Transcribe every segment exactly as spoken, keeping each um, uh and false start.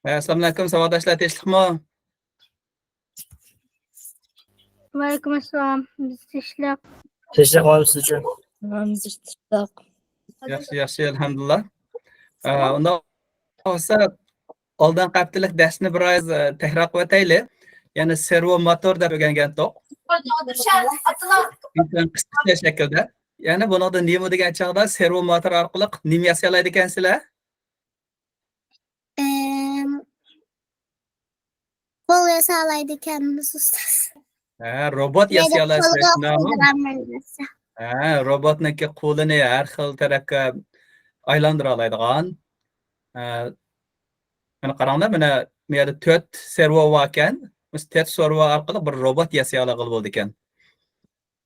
ئەسسالامۇئەلەيكۇم، ساۋاقداشلار، تىنچلىقمۇ؟ ۋەئەلەيكۇم ئەسسالام. بىز تىنچلىق. تىنچلىق، ھەممىمىز ئۈچۈن. ھەممىمىز تىنچلىق. ياخشى، ياخشى، ئەلھەمدۇلىللا. ئە، ئۇنداق بولسا، ئالدىنقى ھەپتىلىك دەرسنى بىر ئاز، ئە، تەكرار قىلىۋېتەيلى. يەنى سېرۋو موتور دەپ ئۆگەنگەنتۇق. قىسقىچە شەكىلدە. يەنى بۇنىڭدا نېمە دېگەن چاغدا سېرۋو موتور ئارقىلىق نېمە ياسىيالايدىكەنسىلەر؟ ئەم، قول ياسالايدىكەنمىز، ئۇستاز. ھە، روبوت ياسىيالايسىلەر، شۇنداقمۇ؟ پروگراممىنى ياسا. ھە، روبوتنىڭكى قولىنى ھەر خىل تەرەپكە ئايلاندۇرالايدىغان. ھە، مانا قاراڭلار، مانا بۇ يەردە تۆت سېرۋو باركەن. مۇشۇ تۆت سېرۋو ئارقىلىق بىر روبوت ياسىيالايدىغىلى بولىدىكەن.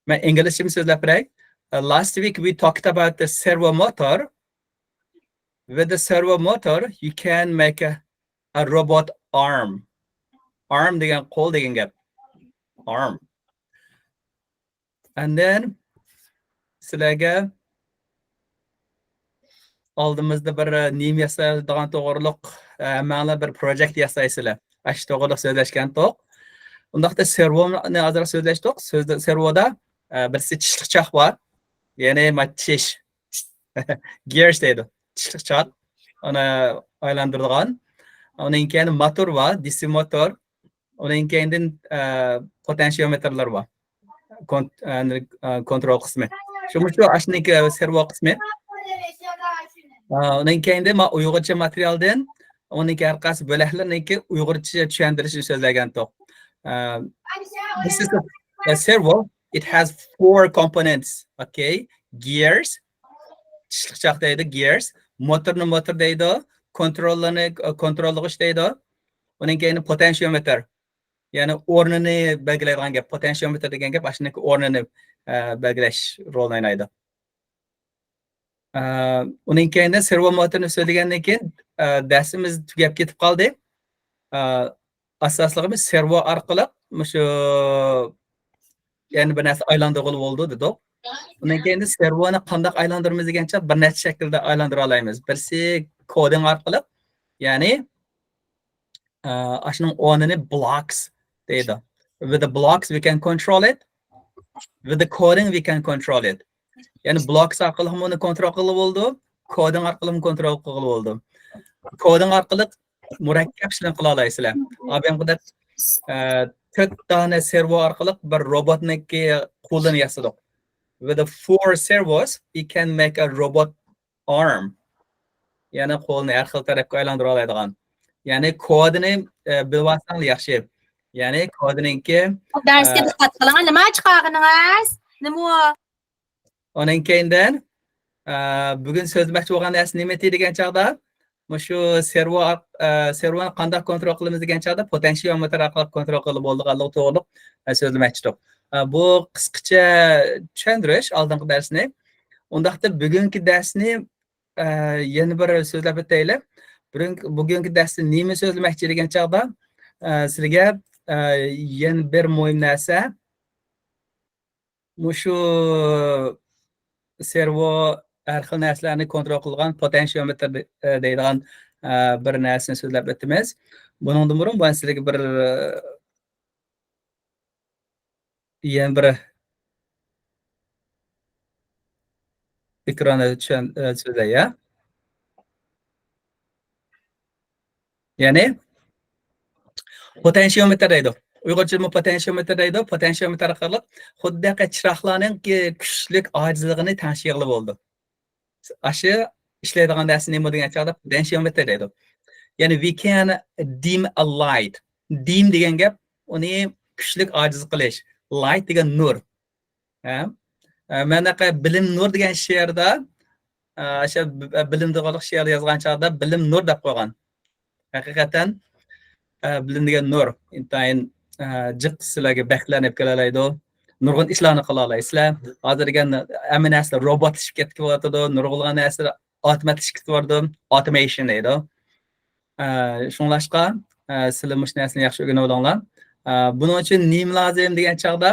مەن ئىنگلىزچىمۇ سۆزلەپ بېرەي. Uh, last week we talked about the servo motor. With the servo motor, you can make a, a robot arm. Arm دېگەن قول دېگەن گەپ. Arm. And then سىلەرگە ئالدىمىزدا بىر، ئە، نېمە ياسايدىغان توغرۇلۇق، ئە، ھەممەڭلار بىر پروجېكت ياسايسىلەر. ئاشۇ توغرۇلۇق سۆزلەشكەنتۇق. ئۇنداقتا سېرۋونى ئازراق سۆزلەشتۇق. سۆزدە، سېرۋودا، ئە، بىرسى چىشلىق چاق بار. يەنى ما-، چىش. گېرس دەيدۇ. چىشلىق چاق. ئۇنى ئايلاندۇرىدىغان. ئۇنىڭ كېيىن موتور بار، دىسى موتور. ئۇنىڭ كەينىدىن، ئە، پوتېنسىيومېتىرلار بار. كون-، ئە، ئە، كونترول قىسمى. شۇ، شۇ ئاشۇنىڭكى سېرۋو قىسمى. ئە، ئۇنىڭ كەينىدىن ما-، ئۇيغۇرچە ماتېرىيالدىن ئۇنىڭكى ھەر قايسى بۆلەكلىرىنىڭكى ئۇيغۇرچە چۈشەندۈرۈشنى سۆزلىگەنتۇق. ئە، this is a, a servo. It has four components. Okay. Gears. چىشلىق چاق دەيدۇ، gears. موتورنى موتور دەيدۇ. كونتروللارنى، ئە، كونتروللىغۇچ دەيدۇ. ئۇنىڭ كەينى پوتېنسىيومېتىر. يەنى ئورنىنى بەلگىلەيدىغان گەپ. پوتېنسىيومېتىر دېگەن گەپ ئاشۇنىڭكى ئورنىنى، ئە، بەلگىلەش رولىنى ئوينايدۇ. ئە، ئۇنىڭ كەينىدىن سېرۋو موتورنى سۆزلىگەندىن كېيىن، ئە، دەرسىمىز تۈگەپ كېتىپ قالدى. ئە، ئاساسلىقى بىز سېرۋو ئارقىلىق مۇشۇ يەنە بىر نەرسە ئايلاندۇرغىلى بولىدۇ دېدۇق. ئۇنىڭ كەينىدىن سېرۋونى قانداق ئايلاندۇرالايمىز دېگەن چاغ بىر نەچچە شەكىلدە ئايلاندۇرالايمىز. بىرسى كودىنگ ئارقىلىق، يەنى، ئە، ئاشۇنىڭ ئورنىنى بلوكس دەيدۇ. With the blocks we can control it. With the coding we can control it. يەنى بلوكس ئارقىلىقمۇ ئۇنى كونترول قىلغىلى بولىدۇ، كودىنگ ئارقىلىقمۇ كونترول قىلغىلى بولىدۇ. كودىنگ ئارقىلىق مۇرەككەپ ئىشلارنى قىلالايسىلەر. ئابەمقۇدەك، ئە، تۆت دانە سېرۋو ئارقىلىق بىر روبوتنىڭكى قولىنى ياسىدۇق. With the four servos, we can make a robot arm. يەنى قولنى ھەر خىل تەرەپكە ئايلاندۇرالايدىغان. يەنى كودىنى، ئە، بىلىۋالساڭلار ياخشى. يەنى كودىنىڭكى، دەرسكە ئە، دىققەت قىلىڭ. نېمە چىقارغىنىڭىز؟ نېمە؟ ئۇنىڭ كەينىدىن، ئە، بۈگۈن سۆزلىمەكچى بولغان نەرسە نېمىتى دېگەن چاغدا، مۇشۇ سېرۋو ئار-، ئە، سېرۋونى قانداق كونترول قىلىمىز دېگەن چاغدا، پوتېنسىيومېتىر ئارقىلىق كونترول قىلغىلى بولىدىغانلىقى توغرۇلۇق، ئە، سۆزلىمەكچىدۇق. ئە، بۇ قىسقىچە چۈشەندۈرۈش ئالدىنقى دەرسنى. ئۇنداقتا بۈگۈنكى دەرسنى، ئە، يەنە بىر سۆزلەپ ئۆتەيلى. بۈگۈنكى، بۈگۈنكى دەرستە نېمە سۆزلىمەكچى دېگەن چاغدا، ئە، سىلىگە، ئە، يەنە بىر مۇھىم نەرسە، مۇشۇ سېرۋو ھەر خىل نەرسىلەرنى كونترول قىلغان پوتېنسىيومېتىر دە-، دەيدىغان، ئە، بىر نەرسىنى سۆزلەپ ئۆتىمىز. بۇنىڭدىن بۇرۇن مەن سىلەرگە بىر، ئە، يەنە بىر ئېكراندا چۈشەن-، ئە، سۆزلەي، يا. يەنى پوتېنسىيومېتىر دەيدۇ. ئۇيغۇرچىدىمۇ پوتېنسىيومېتىر دەيدۇ. پوتېنسىيومېتىر ئارقىلىق خۇددى چىراغلارنىڭكى كۈچلۈك ئاجىزلىقىنى تەڭشىگىلى بولىدۇ. ئاشۇ ئىشلەيدىغان نەرسە نېمە دېگەن چاغدا پوتېنسىيومېتىر دەيدۇ. يەنى we can dim a light. Dim دېگەن گەپ ئۇنى كۈچلۈك ئاجىز قىلىش. Light دېگەن نۇر. ھە؟ ئە، مەن ھەققە بىلىم نۇر دېگەن شېئىردا، ئە، ئاشۇ ب-، بىلىم توغرىلىق شېئىر يازغان چاغدا بىلىم نۇر دەپ قويغان. ھەقىقەتەن، ئە، بىلىم دېگەن نۇر. ئىنتايىن، ئە، جىق سىلەرگە بەختلەرنى ئېلىپ كېلەلەيدۇ. نۇرغۇن ئىشلارنى قىلالايسىلەر. ھازىر دېگەن ھەممە نەرسە روبوتلىشىپ كېتىۋاتىدۇ. نۇرغۇنلىغان نەرسىلەر ئاپتوماتلىشىپ كېتىۋاتىدۇ. ئاپتومېيشن دەيدۇ. ئە، شۇڭلاشقا، ئە، سىلەر مۇشۇ نەرسىنى ياخشى ئۆگىنىۋېلىڭلار. ئە، بۇنىڭ ئۈچۈن نېمە لازىم دېگەن چاغدا،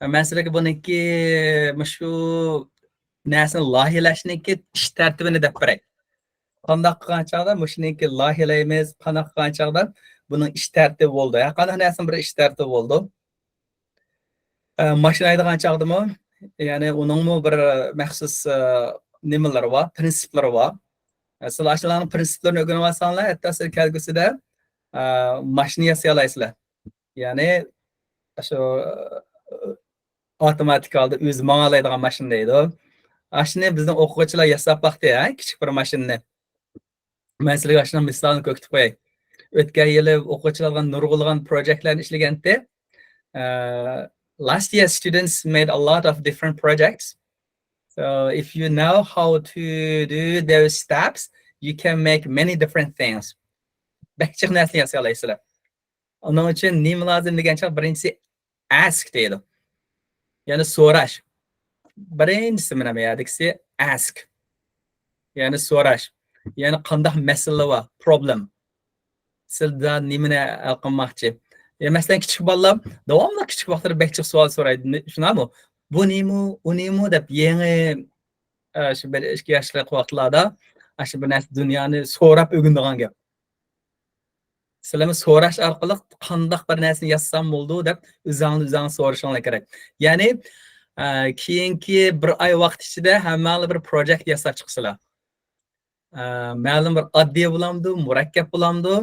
ئە، مەن سىلەرگە بۇنىڭكى مۇشۇ نەرسىنى لايىھەلەشنىڭكى ئىش تەرتىپىنى دەپ بېرەي. قانداق قىلغان چاغدا مۇشۇنىڭكى لايىھەلەيمىز، قانداق قىلغان چاغدا بۇنىڭ ئىش تەرتىپى بولىدۇ. ھەر قانداق نەرسىنىڭ بىر ئىش تەرتىپى بولىدۇ. ئە، ماشىنا ھەيدىغان چاغدىمۇ، يەنى ئۇنىڭمۇ بىر مەخسۇس، ئە، نېمىلىرى بار، پىرىنسىپلىرى بار. ئە، سىلەر ئاشۇلارنىڭ پىرىنسىپلىرىنى ئۆگىنىۋالساڭلار، ھەتتا سىلەر كەلگۈسىدە، ئە، ماشىنا ياسىيالايسىلەر. يەنى، شۇ، ئە، ئاپتوماتىك ھالدا ئۆزى ماڭالايدىغان ماشىنا دەيدۇ. ئاشۇنى بىزنىڭ ئوقۇغۇچىلار ياساپ باقتى، ھە، كىچىك بىر ماشىنىنى. مەن سىلەرگە ئاشۇنىڭ مىسالىنى كۆرسىتىپ قوياي. ئۆتكەن يىلى ئوقۇغۇچىلار نۇرغۇنلىغان پروجېكتلارنى ئىشلىگەنتى. ئە، last year students made a lot of different projects. So if you know how to do those steps, you can make many different things. بەك جىق نەرسىنى ياسىيالايسىلەر. ئۇنىڭ ئۈچۈن نېمە لازىم دېگەن چاغ، بىرىنچىسى ask دەيدۇ. يەنى سوراش. بىرىنچىسى مانا بۇ يەردىكىسى ask. يەنى سوراش. يەنى قانداق مەسىلە بار، problem. سىلەر نېمىنى ھەل قىلماقچى؟ يا مەسىلەن، كىچىك بالىلار داۋاملىق كىچىك ۋاقىتلىرى بەك جىق سوئال سورايدۇ. نې-، شۇنداقمۇ؟ بۇ نېمە، ئۇ نېمە دەپ يېڭى، ئە، شۇ بىر ئىككى ياشلىق ۋاقىتلاردا ئاشۇ بىر نەرسە دۇنيانى سوراپ ئۆگىنىدىغان گەپ. سىلەرمۇ سوراش ئارقىلىق قانداق بىر نەرسىنى ياسىسام بولىدۇ دەپ ئۆزۈڭلار ئۆزۈڭلار سورىشىڭلار كېرەك. يەنى، ئە، كېيىنكى بىر ئاي ۋاقىت ئىچىدە ھەممەڭلار بىر پروجېكت ياساپ چىقىسىلەر. ئە، مەلۇم بىر ئاددىي بولامدۇ، مۇرەككەپ بولامدۇ؟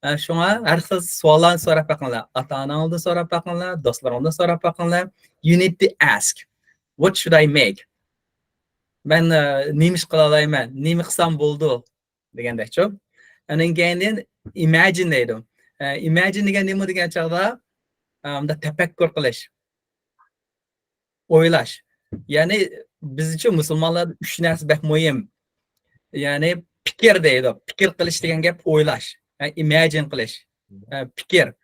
ئە، شۇڭا ھەر خىل سوئاللارنى سوراپ بېقىڭلار. ئاتا-ئاناڭلاردىن سوراپ بېقىڭلار، دوستلىرىڭلاردىن سوراپ بېقىڭلار. You need to ask. What should I make? مەن، ئە، نېمە ئىش قىلالايمەن؟ نېمە قىلسام بولىدۇ؟ دېگەندەكچۇ. ئاندىن كېيىندىن imagine دەيدۇ. ئە، imagine دېگەن نېمە دېگەن چاغدا، ئە، مۇنداق تەپەككۇر قىلىش، ئويلاش. يەنى بىزچە مۇسۇلمانلاردا ئۈچ نەرسە بەك مۇھىم. يەنى پىكىر دەيدۇ. پىكىر قىلىش دېگەن گەپ ئويلاش. ئە، imagine قىلىش. ئە، پىكىر.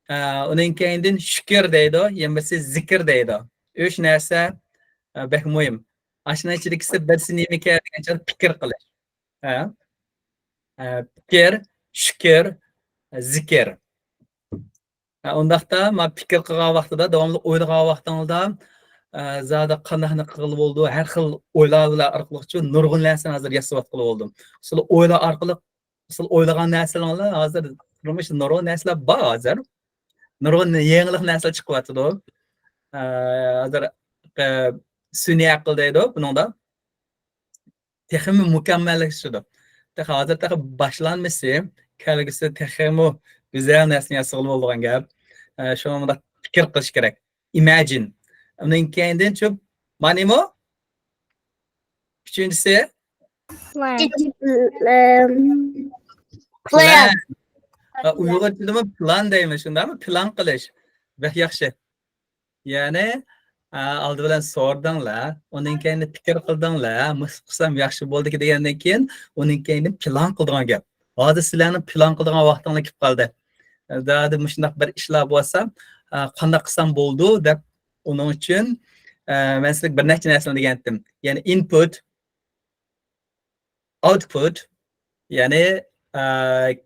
ئە، ئۇنىڭ كەينىدىن شۈكۈر دەيدۇ، يەنە بىرسى زىكىر دەيدۇ. ئۈچ نەرسە، ئە، بەك مۇھىم. ئاشۇنىڭ ئىچىدىكىسى بىرسى نېمىكەن دېگەن چاغدا پىكىر قىلىش. ھە؟ ئە، پىكىر، شۈكۈر، زىكىر. ھە، ئۇنداقتا، ما پىكىر قىلغان ۋاقتىدا، داۋاملىق ئويلىغان ۋاقتىڭدا، ئە، زادى قانداقنى قىلغىلى بولىدۇ؟ ھەر خىل ئويلارلار ئارقىلىقچۇ نۇرغۇن نەرسىنى ھازىر ياسىۋاتقىلى بولىدۇ. شۇ ئويلار ئارقىلىق، شۇ ئويلىغان نەرسىلەرلا ھازىر تۇرمۇشتا نۇرغۇن نەرسىلەر بار ھازىر. نۇرغۇن يېڭىلىق نەرسىلەر چىقىۋاتىدۇ. ئە، ھازىر، ئە، سۈنئىي ئەقىل دەيدۇ بۇنىڭدا. تېخىمۇ مۇكەممەللەشتۈرىدۇ. تېخى ھازىر تېخى باشلانمىسى، كەلگۈسىدە تېخىمۇ گۈزەل نەرسىنى ياسىغىلى بولىدىغان گەپ. ئە، شۇڭا مۇنداق پىكىر قىلىش كېرەك. Imagine. ئۇنىڭ كەينىدىن شۇ، مانىمۇ؟ ئۈچىنچىسى؟ Plan. ئە، ئۇيغۇرچىدىمۇ پىلان دەيمىز، شۇنداقمۇ؟ پىلان قىلىش. بەك ياخشى. يەنى، ئە، ئالدى بىلەن سورىدىڭلار، ئۇنىڭ كەينىدىن پىكىر قىلدىڭلار، مۇشۇ قىلسام ياخشى بولىدىكەن دېگەندىن كېيىن، ئۇنىڭ كەينىدىن پىلان قىلىدىغان گەپ. ھازىر سىلەرنىڭ پىلان قىلىدىغان ۋاقتىڭلار كېلىپ قالدى. زادى مۇشۇنداق بىر ئىشلار بولسا، ئە، قانداق قىلسام بولىدۇ دەپ، ئۇنىڭ ئۈچۈن، ئە، مەن سىلەرگە بىر نەچچە نەرسىنى دېگەنتىم. يەنى input، output، يەنى، ئە،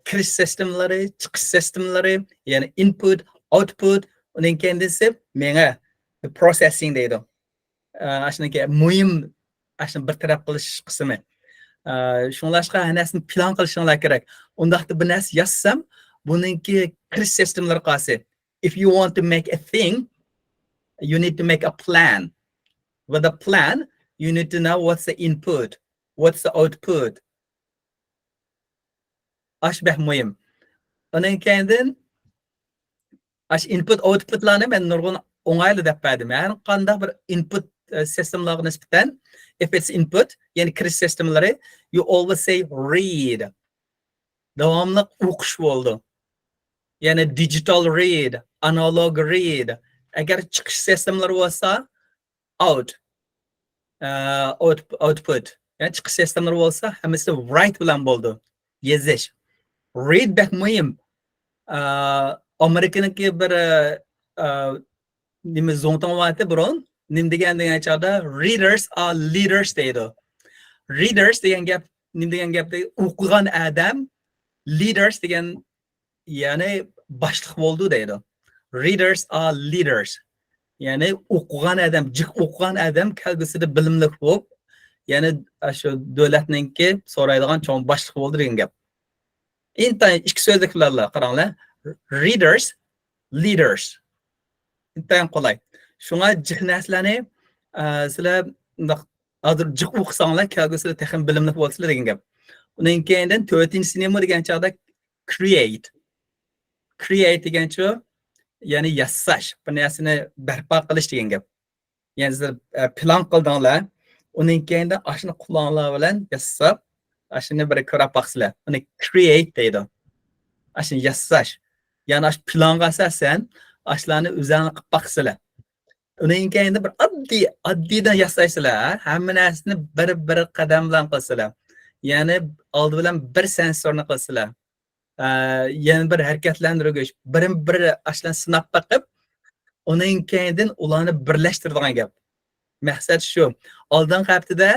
كىرىش سىستېمىلىرى، چىقىش سىستېمىلىرى، يەنى input، output، ئۇنىڭ كەينىدىسى مېڭە، processing دەيدۇ. ئە، ئاشۇنىڭكى مۇھىم، ئاشۇنى بىر تەرەپ قىلىش قىسمى. ئە، شۇڭلاشقا ھەر نەرسىنى پىلان قىلىشىڭلار كېرەك. ئۇنداقتا بىر نەرسە يازسام، بۇنىڭكى كىرىش سىستېمىلىرى قالسا. If you want to make a thing, you need to make a plan. With a plan, you need to know what's the input, what's the output. ئاش بەك مۇھىم. ئۇنىڭ كەينىدىن ئاش input، outputلارنى مەن نۇرغۇن ئوڭايلىق دەپ بەردىم. ھەر قانداق بىر input، ئە، سىستېمىلارغا نىسبەتەن، if it's input، يەنى كىرىش سىستېمىلىرى، you always say read. داۋاملىق ئوقۇش بولىدۇ. يەنى digital read، analog read. ئەگەر چىقىش سىستېمىلىرى بولسا، out، ئە، out-، output. يەنى چىقىش سىستېمىلىرى بولسا، ھەممىسى write بىلەن بولىدۇ. يېزىش. Read بەك مۇھىم. ئە، ئامېرىكىنىڭكى بىر، ئە، نېمە زۇڭتۇڭ بارتى بۇرۇن. نېمە دېگەن دېگەن چاغدا، readers are leaders دەيدۇ. Readers دېگەن گەپ، نېمە دېگەن گەپ دەيدۇ؟ ئوقۇغان ئادەم، leaders دېگەن، يەنى باشلىق بولىدۇ دەيدۇ. Readers are leaders. يەنى ئوقۇغان ئادەم، جىق ئوقۇغان ئادەم كەلگۈسىدە بىلىملىك بولۇپ، يەنى شۇ دۆلەتنىڭكى سورايدىغان چوڭ باشلىقى بولدى دېگەن گەپ. ئىنتايىن ئىككى سۆزلۈكلەرلا قاراڭلار. Readers, leaders. ئىنتايىن قولاي. شۇڭا جىق نەرسىلەرنى، ئە، سىلەر مۇنداق ھازىر جىق ئوقۇساڭلار، كەلگۈسىدە تېخىمۇ بىلىملىك بولىسىلەر دېگەن گەپ. ئۇنىڭ كەينىدىن تۆتىنچىسى نېمە دېگەن چاغدا create. Create دېگەنچۇ، يەنى ياساش، بىر نەرسىنى بەرپا قىلىش دېگەن گەپ. يەنى سىز، ئە، پىلان قىلدىڭلار، ئۇنىڭ كەينىدە ئاشۇنى قولۇڭلار بىلەن ياساپ، ئاشۇنى بىر كۆرۈپ باقسىلەر. ئۇنى create دەيدۇ. ئاشۇنى ياساش. يەنى ئاشۇ پىلانغا ئاساسەن، ئاشۇلارنى ئۆزەڭلار قىلىپ باقسىلەر. ئۇنىڭ كەينىدە بىر ئاددىي، ئاددىيدىن ياسايسىلەر، ھە؟ ھەممە نەرسىنى بىر، بىر قەدەم بىلەن قىلسىلەر. يەنى ئالدى بىلەن بىر سېنسورنى قىلسىلەر. ئە، يەنە بىر ھەرىكەتلەندۈرگۈچ، بىرمۇ بىر ئاشۇلارنى سىناپ بېقىپ، ئۇنىڭ كەينىدىن ئۇلارنى بىرلەشتۈرىدىغان گەپ. مەقسەت شۇ. ئالدىنقى ھەپتىدە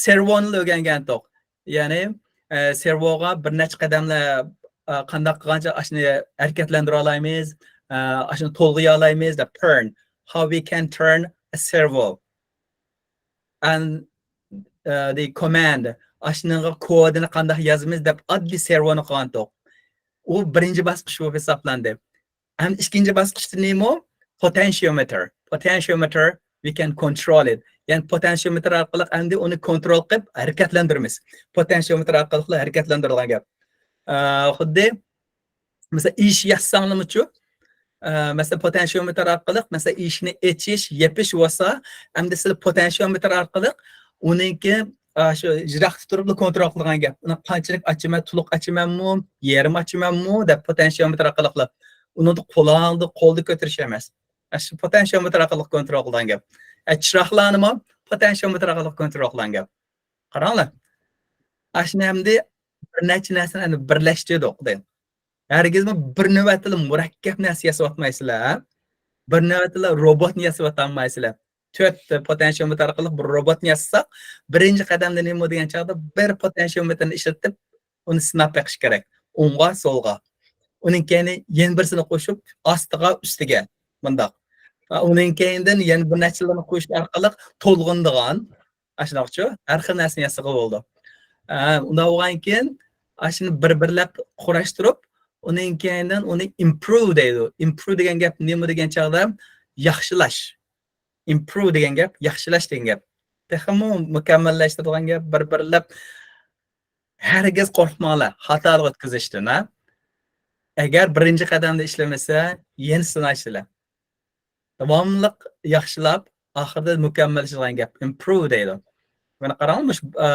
سېرۋونى ئۆگەنگەنتۇق. يەنى، ئە، سېرۋوغا بىر نەچچە قەدەملەر، ئە، قانداق قىلغانچە ئاشۇنى ھەرىكەتلەندۈرەلايمىز، ئە، ئاشۇنى تولغىيالايمىز دەپ، turn. How we can turn a servo. And, uh, the command. ئاشۇنىڭغا كودىنى قانداق يازىمىز دەپ ئاددىي سېرۋونى قىلغانتۇق. ئۇ بىرىنچى باسقۇچ بولۇپ ھېسابلاندى. ھەم ئىككىنچى باسقۇچتا نېمە؟ Potentiometer. Potentiometer, we can control it. يەنى پوتېنسىيومېتىر ئارقىلىق ئەمدى ئۇنى كونترول قىلىپ ھەرىكەتلەندۈرىمىز. پوتېنسىيومېتىر ئارقىلىقلا ھەرىكەتلەندۈرىدىغان گەپ. ئە، خۇددى مەسىلەن، ئىشىك ياسىساڭلىمۇچۇ؟ ئە، مەسىلەن، پوتېنسىيومېتىر ئارقىلىق، مەسىلەن، ئىشىكنى ئېچىش، يېپىش بولسا، ئەمدى سىلەر پوتېنسىيومېتىر ئارقىلىق ئۇنىڭكى، ئە، شۇ يىراقتا تۇرۇپلا كونترول قىلىدىغان گەپ. ئۇنى قانچىلىك ئاچىمەن، تولۇق ئاچىمەنمۇ، يېرىم ئاچىمەنمۇ دەپ پوتېنسىيومېتىر ئارقىلىقلا. ئۇنى قولدا، قولدا كۆتۈرۈش ئەمەس. ئە، شۇ پوتېنسىيومېتىر ئارقىلىق كونترول قىلىدىغان گەپ. ئە، چىراغلارنىمۇ پوتېنسىيومېتىر ئارقىلىق كونترول قىلىدىغان گەپ. قاراڭلار. ئاشۇنى ئەمدى بىر نەچچە نەرسىنى ئەمدى بىرلەشتۈردۇق دەيدۇ. ھەرگىزمۇ بىر نۆۋەتتىلا مۇرەككەپ نەرسە ياسىۋاتمايسىلەر، ھە؟ بىر نۆۋەتتىلا روبوتنى ياسىۋاتالمايسىلەر. تۆت پوتېنسىيومېتىر ئارقىلىق بىر روبوتنى ياسىساق، بىرىنچى قەدەمدە نېمە دېگەن چاغدا بىر پوتېنسىيومېتىرنى ئىشلىتىپ، ئۇنى سىناپ بېقىش كېرەك. ئوڭغا، سولغا. ئۇنىڭ كەينى يەنە بىرسىنى قوشۇپ، ئاستىغا، ئۈستىگە. مۇنداق. ئۇنىڭ كەينىدىن يەنە بىر نەچچىلىرىنى قوشۇش ئارقىلىق تولغىنىدىغان، ئاشۇنداقچۇ؟ ھەر خىل نەرسىنى ياسىغىلى بولىدۇ. ئە، ئۇنداق بولغاندىن كېيىن، ئاشۇنى بىر-بىرلەپ قۇراشتۇرۇپ، ئۇنىڭ كەينىدىن ئۇنى improve دەيدۇ. Improve دېگەن گەپ نېمە دېگەن چاغدا؟ ياخشىلاش. Improve دېگەن گەپ ياخشىلاش دېگەن گەپ. تېخىمۇ مۇكەممەللەشتۈرىدىغان گەپ، بىر-بىرلەپ. ھەرگىز قورقماڭلار خاتالىق ئۆتكۈزۈشتىن، ھە؟ ئەگەر بىرىنچى قەدەمدە ئىشلىمىسە، يەنە سىنايسىلەر. داۋاملىق ياخشىلاپ، ئاخىرىدا مۇكەممەللىشىدىغان گەپ، improve دەيدۇ. مانا قاراڭ، مۇشۇ، ئە،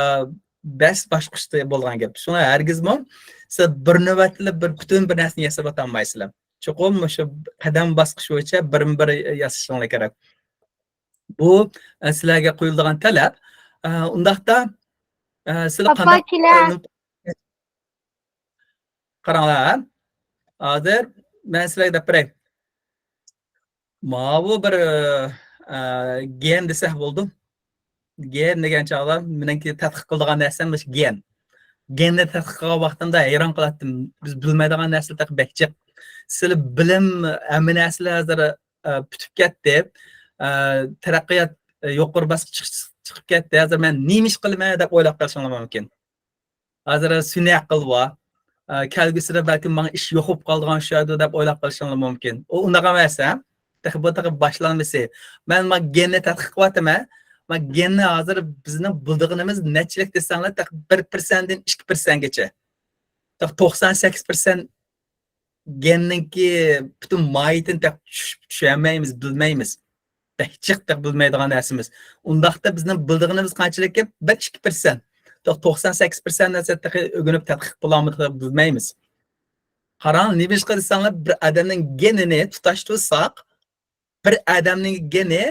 بەش باسقۇچتا بولغان گەپ. شۇڭا ھەرگىزمۇ سىز بىر نۆۋەتتىلا بىر پۈتۈن بىر نەرسىنى ياساپ ئاتالمايسىلەر. چوقۇم مۇشۇ قەدەم باسقۇچ بويىچە بىرمۇ بىر ياسىشىڭلار كېرەك. بۇ، ئە، سىلەرگە قويۇلىدىغان تەلەپ. ئە، ئۇنداقتا، ئە، سىلەر قانداق، ئاپاچىلەر. ئە، قاراڭلار، ھە؟ ھازىر مەن سىلەرگە دەپ بېرەي. ماۋۇ بىر، ئە، گېن دېسەك بولىدۇ. گېن دېگەن چاغدا مېنىڭكى تەتقىق قىلىدىغان نەرسەم مۇشۇ گېن. گېننى تەتقىق قىلغان ۋاقتىمدا ھەيران قالاتتىم. بىز بىلمەيدىغان نەرسىلەر تېخى بەك جىق. سىلەر بىلىم، ھەممە نەرسىلەر ھازىر، ئە، پۈتۈپ كەتتى. ئە، تەرەققىيات، ئە، يۇقىرى باسقۇچقا چىق-، چىقىپ كەتتى. ھازىر مەن نېمە ئىش قىلىمەن دەپ ئويلاپ قېلىشىڭلار مۇمكىن. ھازىر سۈنئىي ئەقىل بار. ئە، كەلگۈسىدە بەلكىم ماڭا ئىش يوق بولۇپ قالىدىغان ئوخشايدۇ دەپ ئويلاپ قېلىشىڭلار مۇمكىن. ئۇ ئۇنداق ئەمەس، ھە؟ تېخى بۇ تېخى باشلانمىسى. مەن ما گېننى تەتقىق قىلىۋاتىمەن. ما گېننى ھازىر بىزنىڭ بىلىدىغىنىمىز نەچچىلىك دېسەڭلار، تېخى بىر پىرسەنتتىن ئىككى پىرسەنتكىچە. تېخى توقسان سەككىز پىرسەنت گېننىڭكى پۈتۈن ماھىيىتىنى تېخى چۈش-، چۈشەنمەيمىز، بىلمەيمىز. بەك جىق تېخى بىلمەيدىغان نەرسىمىز. ئۇنداقتا بىزنىڭ بىلىدىغىنىمىز قانچىلىككەن؟ بىر ئىككى پىرسەنت. تېخى توقسان سەككىز پىرسەنت نەرسە تېخى ئۆگىنىپ تەتقىق قىلالمىدۇق، بىلمەيمىز. قاراڭ، نېمىشقا دېسەڭلار، بىر ئادەمنىڭ گېنىنى تۇتاشتۇرساق، بىر ئادەمنىڭ گېنى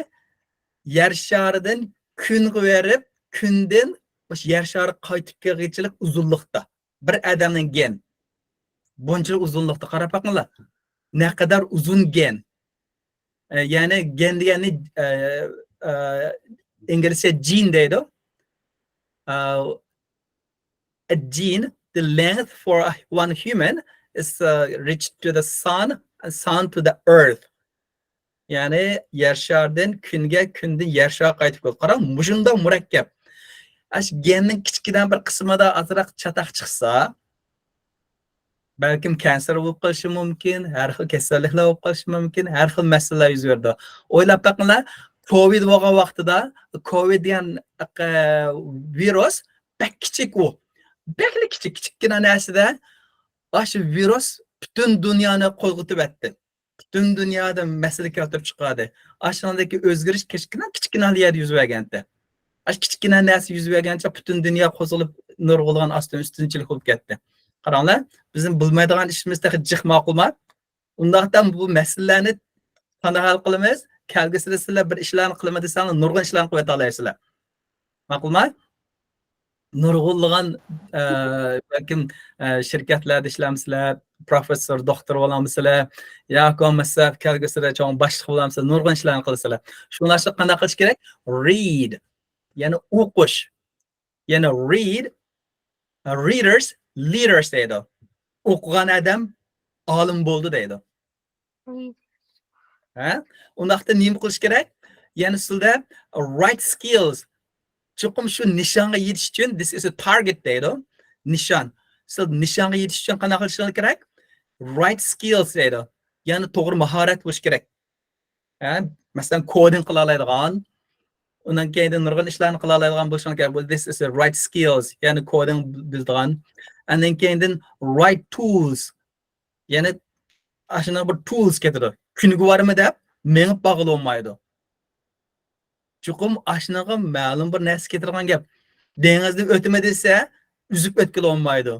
يەر شارىدىن كۈنگە بېرىپ، كۈندىن مۇشۇ يەر شارىغا قايتىپ كەلگۈچىلىك ئۇزۇنلۇقتا. بىر ئادەمنىڭ گېن. بۇنچىلىك ئۇزۇنلۇقتا قاراپ باقىڭلار. نەقەدەر ئۇزۇن گېن. ئە، يەنى گېن دېگەننى، ئە، ئە، ئىنگلىزچە جېن دەيدۇ. ئە، a gene, the length for a, one human is, uh, reached to the sun and sun to the earth. يەنى يەر شارىدىن كۈنگە، كۈندىن يەر شارىغا قايتىپ كېلىدۇ. قاراڭ، مۇشۇنداق مۇرەككەپ. ئاشۇ گېننىڭ كىچىككىنە بىر قىسمىدا ئازراق چاتاق چىقسا، بەلكىم كانسېر بولۇپ قېلىشى مۇمكىن، ھەر خىل كېسەللىكلەر بولۇپ قېلىشى مۇمكىن، ھەر خىل مەسىلىلەر يۈز بېرىدۇ. ئويلاپ بېقىڭلار، كوۋىد بولغان ۋاقتىدا، كوۋىد دېگەن، ئە، ۋىرۇس بەك كىچىك ئۇ. بەكلا كىچىك، كىچىككىنە نەرسىدە ئاشۇ ۋىرۇس پۈتۈن دۇنيانى قوزغىتىۋەتتى. پۈتۈن دۇنيادا مەسىلە كەلتۈرۈپ چىقاردى. ئاشۇنىڭدىكى ئۆزگىرىش كىچىككىنە، كىچىككىنە يەردە يۈز بەرگەنتى. ئاشۇ كىچىككىنە نەرسە يۈز بەرگەنچە پۈتۈن دۇنيا قوزغىلىپ، نۇرغۇنلىغان ئاستىن ئۈستۈنچىلىك بولۇپ كەتتى. قاراڭلار، بىزنىڭ بىلمەيدىغان ئىشىمىز تېخى جىق ماقۇلما. ئۇنداقتا بۇ مەسىلىلەرنى قانداق ھەل قىلىمىز؟ كەلگۈسىدە سىلەر بىر ئىشلارنى قىلىمەن دېسەڭلار، نۇرغۇن ئىشلارنى قىلىۋېتەلەيسىلەر. ماقۇلما؟ نۇرغۇنلىغان، ئە، بەلكىم، ئە، شىركەتلەردە ئىشلەمسىلەر، پروفېسسور، دوختۇر بولامسىلەر، ياكى بولمىسا كەلگۈسىدە چوڭ باشلىق بولامسىلەر، نۇرغۇن ئىشلارنى قىلىسىلەر. شۇڭلاشقا قانداق قىلىش كېرەك؟ رىد، يەنى ئوقۇش، يەنى رىد، رىدەرس، لىدەرس دەيدۇ. ئوقۇغان ئادەم ئالىم بولدى دەيدۇ. ھە؟ ئۇنداقتا نېمە قىلىش كېرەك؟ يەنى سىلدە رايت سكىلز. چوقۇم شۇ نىشانغا يېتىش ئۈچۈن، this is a target دەيدۇ. نىشان. سىز نىشانغا يېتىش ئۈچۈن قانداق قىلىشىڭىز كېرەك؟ رايت سكىلز دەيدۇ. يەنى توغرا ماھارەت بولۇش كېرەك. ھە؟ مەسىلەن، كودىنگ قىلالايدىغان، ئۇنىڭ كەينىدىن نۇرغۇن ئىشلارنى قىلالايدىغان بولۇشىڭىز كېرەك. This is a right skills. يەنى كودىنگ بىلىدىغان. ئاندىن كەينىدىن رايت تۇلز. يەنى ئاشۇنداق بىر تۇلز كېتىدۇ. كۈنگە بارىمەن دەپ مېڭىپ بارغىلى بولمايدۇ. چوقۇم ئاشۇنىڭغا مەلۇم بىر نەرسە كېتىدىغان گەپ. دېڭىزدىن ئۆتىمەن دېسە، ئۈزۈپ ئۆتكىلى بولمايدۇ.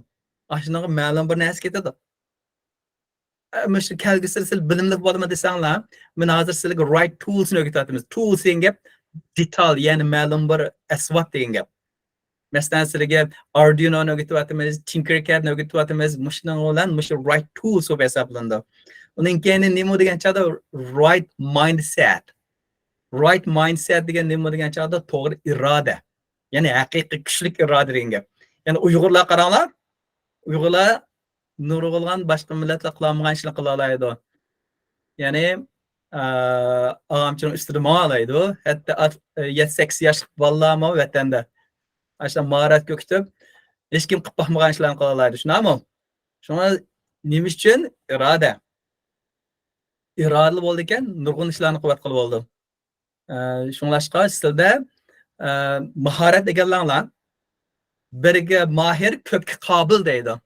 ئاشۇنىڭغا مەلۇم بىر نەرسە كېتىدۇ. ئە، مۇشۇ كەلگۈسىدە سىز بىلىملىك بولىمەن دېسەڭلار، مەن ھازىر سىلەرگە رايت تۇلسنى ئۆگىتىۋاتىمىز. تۇلس دېگەن گەپ دېتال، يەنى مەلۇم بىر ئەسۋاب دېگەن گەپ. مەسىلەن، سىلەرگە ئاردۇينونى ئۆگىتىۋاتىمىز، تىنكەركەدنى ئۆگىتىۋاتىمىز. مۇشۇنىڭ بىلەن مۇشۇ رايت تۇلس بولۇپ ھېسابلىنىدۇ. ئۇنىڭ كەينى نېمە دېگەن چاغدا رايت مايندسېت. رايت مايندسېت دېگەن نېمە دېگەن چاغدا توغرا ئىرادە. يەنى ھەقىقىي كۈچلۈك ئىرادە دېگەن گەپ. يەنى ئۇيغۇرلار قاراڭلار، ئۇيغۇرلار نۇرغۇنلىغان باشقا مىللەتلەر قىلالمىغان ئىشنى قىلالايدۇ. يەنى، ئە، ئاغامچىنىڭ ئۈستىدە ماڭالايدۇ. ھەتتا ئات-، يەتتە سەككىز ياشلىق بالىلارمۇ ۋەتەندە ئاشۇنداق ماھارەت كۆرسىتىپ، ھېچكىم قىلىپ باقمىغان ئىشلارنى قىلالايدۇ. شۇنداقمۇ؟ شۇڭا نېمە ئۈچۈن؟ ئىرادە. ئىرادىلىك بولىدىكەن، نۇرغۇن ئىشلارنى قىلىۋاتقىلى بولىدۇ. ئە، شۇڭلاشقا سىلەردە، ئە، ماھارەت دېگەنلەڭلار، بىرگە ماھىر، كۆپكە قابىل دەيدۇ.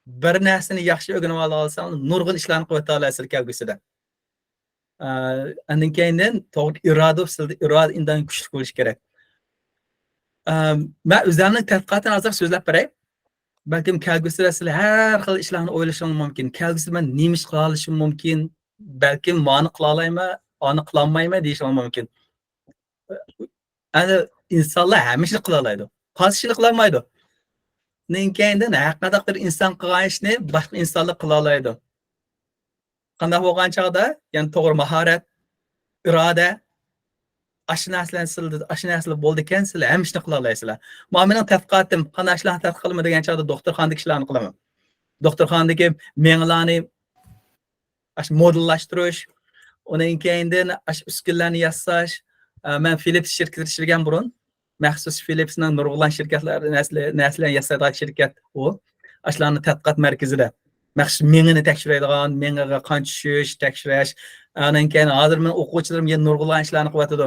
بىر نەرسىنى ياخشى ئۆگىنىۋالالىساڭ، نۇرغۇن ئىشلارنى قىلىۋېتەلەيسىلەر كەلگۈسىدە. ئە، ئاندىن كەينىدىن توغرا ئىرادە، سىلەردە ئىرادە ئىنتايىن كۈچلۈك بولۇشى كېرەك. ئە، مەن ئۆزۈمنىڭ تەتقىقاتىنى ئازراق سۆزلەپ بېرەي. بەلكىم كەلگۈسىدە سىلەر ھەر خىل ئىشلارنى ئويلىشىڭلار مۇمكىن. كەلگۈسىدە مەن نېمە ئىش قىلالىشىم مۇمكىن؟ بەلكىم مانى قىلالايمەن، ئانى قىلالمايمەن دېيىشىڭلار مۇمكىن. ئەنە، ئىنسانلار ھەممە ئىشنى قىلالايدۇ. قايسى ئىشنى قىلالمايدۇ؟ ئۇنىڭ كەينىدىن ھەرقانداق بىر ئىنسان قىلغان ئىشنى باشقا ئىنسانلار قىلالايدۇ. قانداق بولغان چاغدا، يەنى توغرا ماھارەت، ئىرادە، ئاشۇ نەرسىلەر سىلىدە، ئاشۇ نەرسىلەر بولىدىكەن، سىلەر ھەممە ئىشنى قىلالايسىلەر. مانا مېنىڭ تەتقىقاتىم، قانداق ئىشلارنى تەتقىق قىلىمەن دېگەن چاغدا دوختۇرخانىدىكى ئىشلارنى قىلىمەن. دوختۇرخانىدىكى مېڭىلارنى ئاشۇ مودېللاشتۇرۇش، ئۇنىڭ كەينىدىن ئاشۇ ئۈسكۈنىلەرنى ياساش. ئە، مەن فىلىپس شىركىتىدە ئىشلىگەن بۇرۇن. مەخسۇس فىلىپسنىڭ نۇرغۇنلىغان شىركەتلەر، نەرسىلەر، نەرسىلەرنى ياسايدىغان شىركەت ئۇ. ئاشۇلارنى تەتقىقات مەركىزىدە مەخسۇس مېڭىنى تەكشۈرەيدىغان، مېڭىغا قان چۈشۈش، تەكشۈرۈش. ئانىڭ كەينى ھازىر مېنىڭ ئوقۇغۇچىلىرىم يەنە نۇرغۇنلىغان ئىشلارنى قىلىۋاتىدۇ.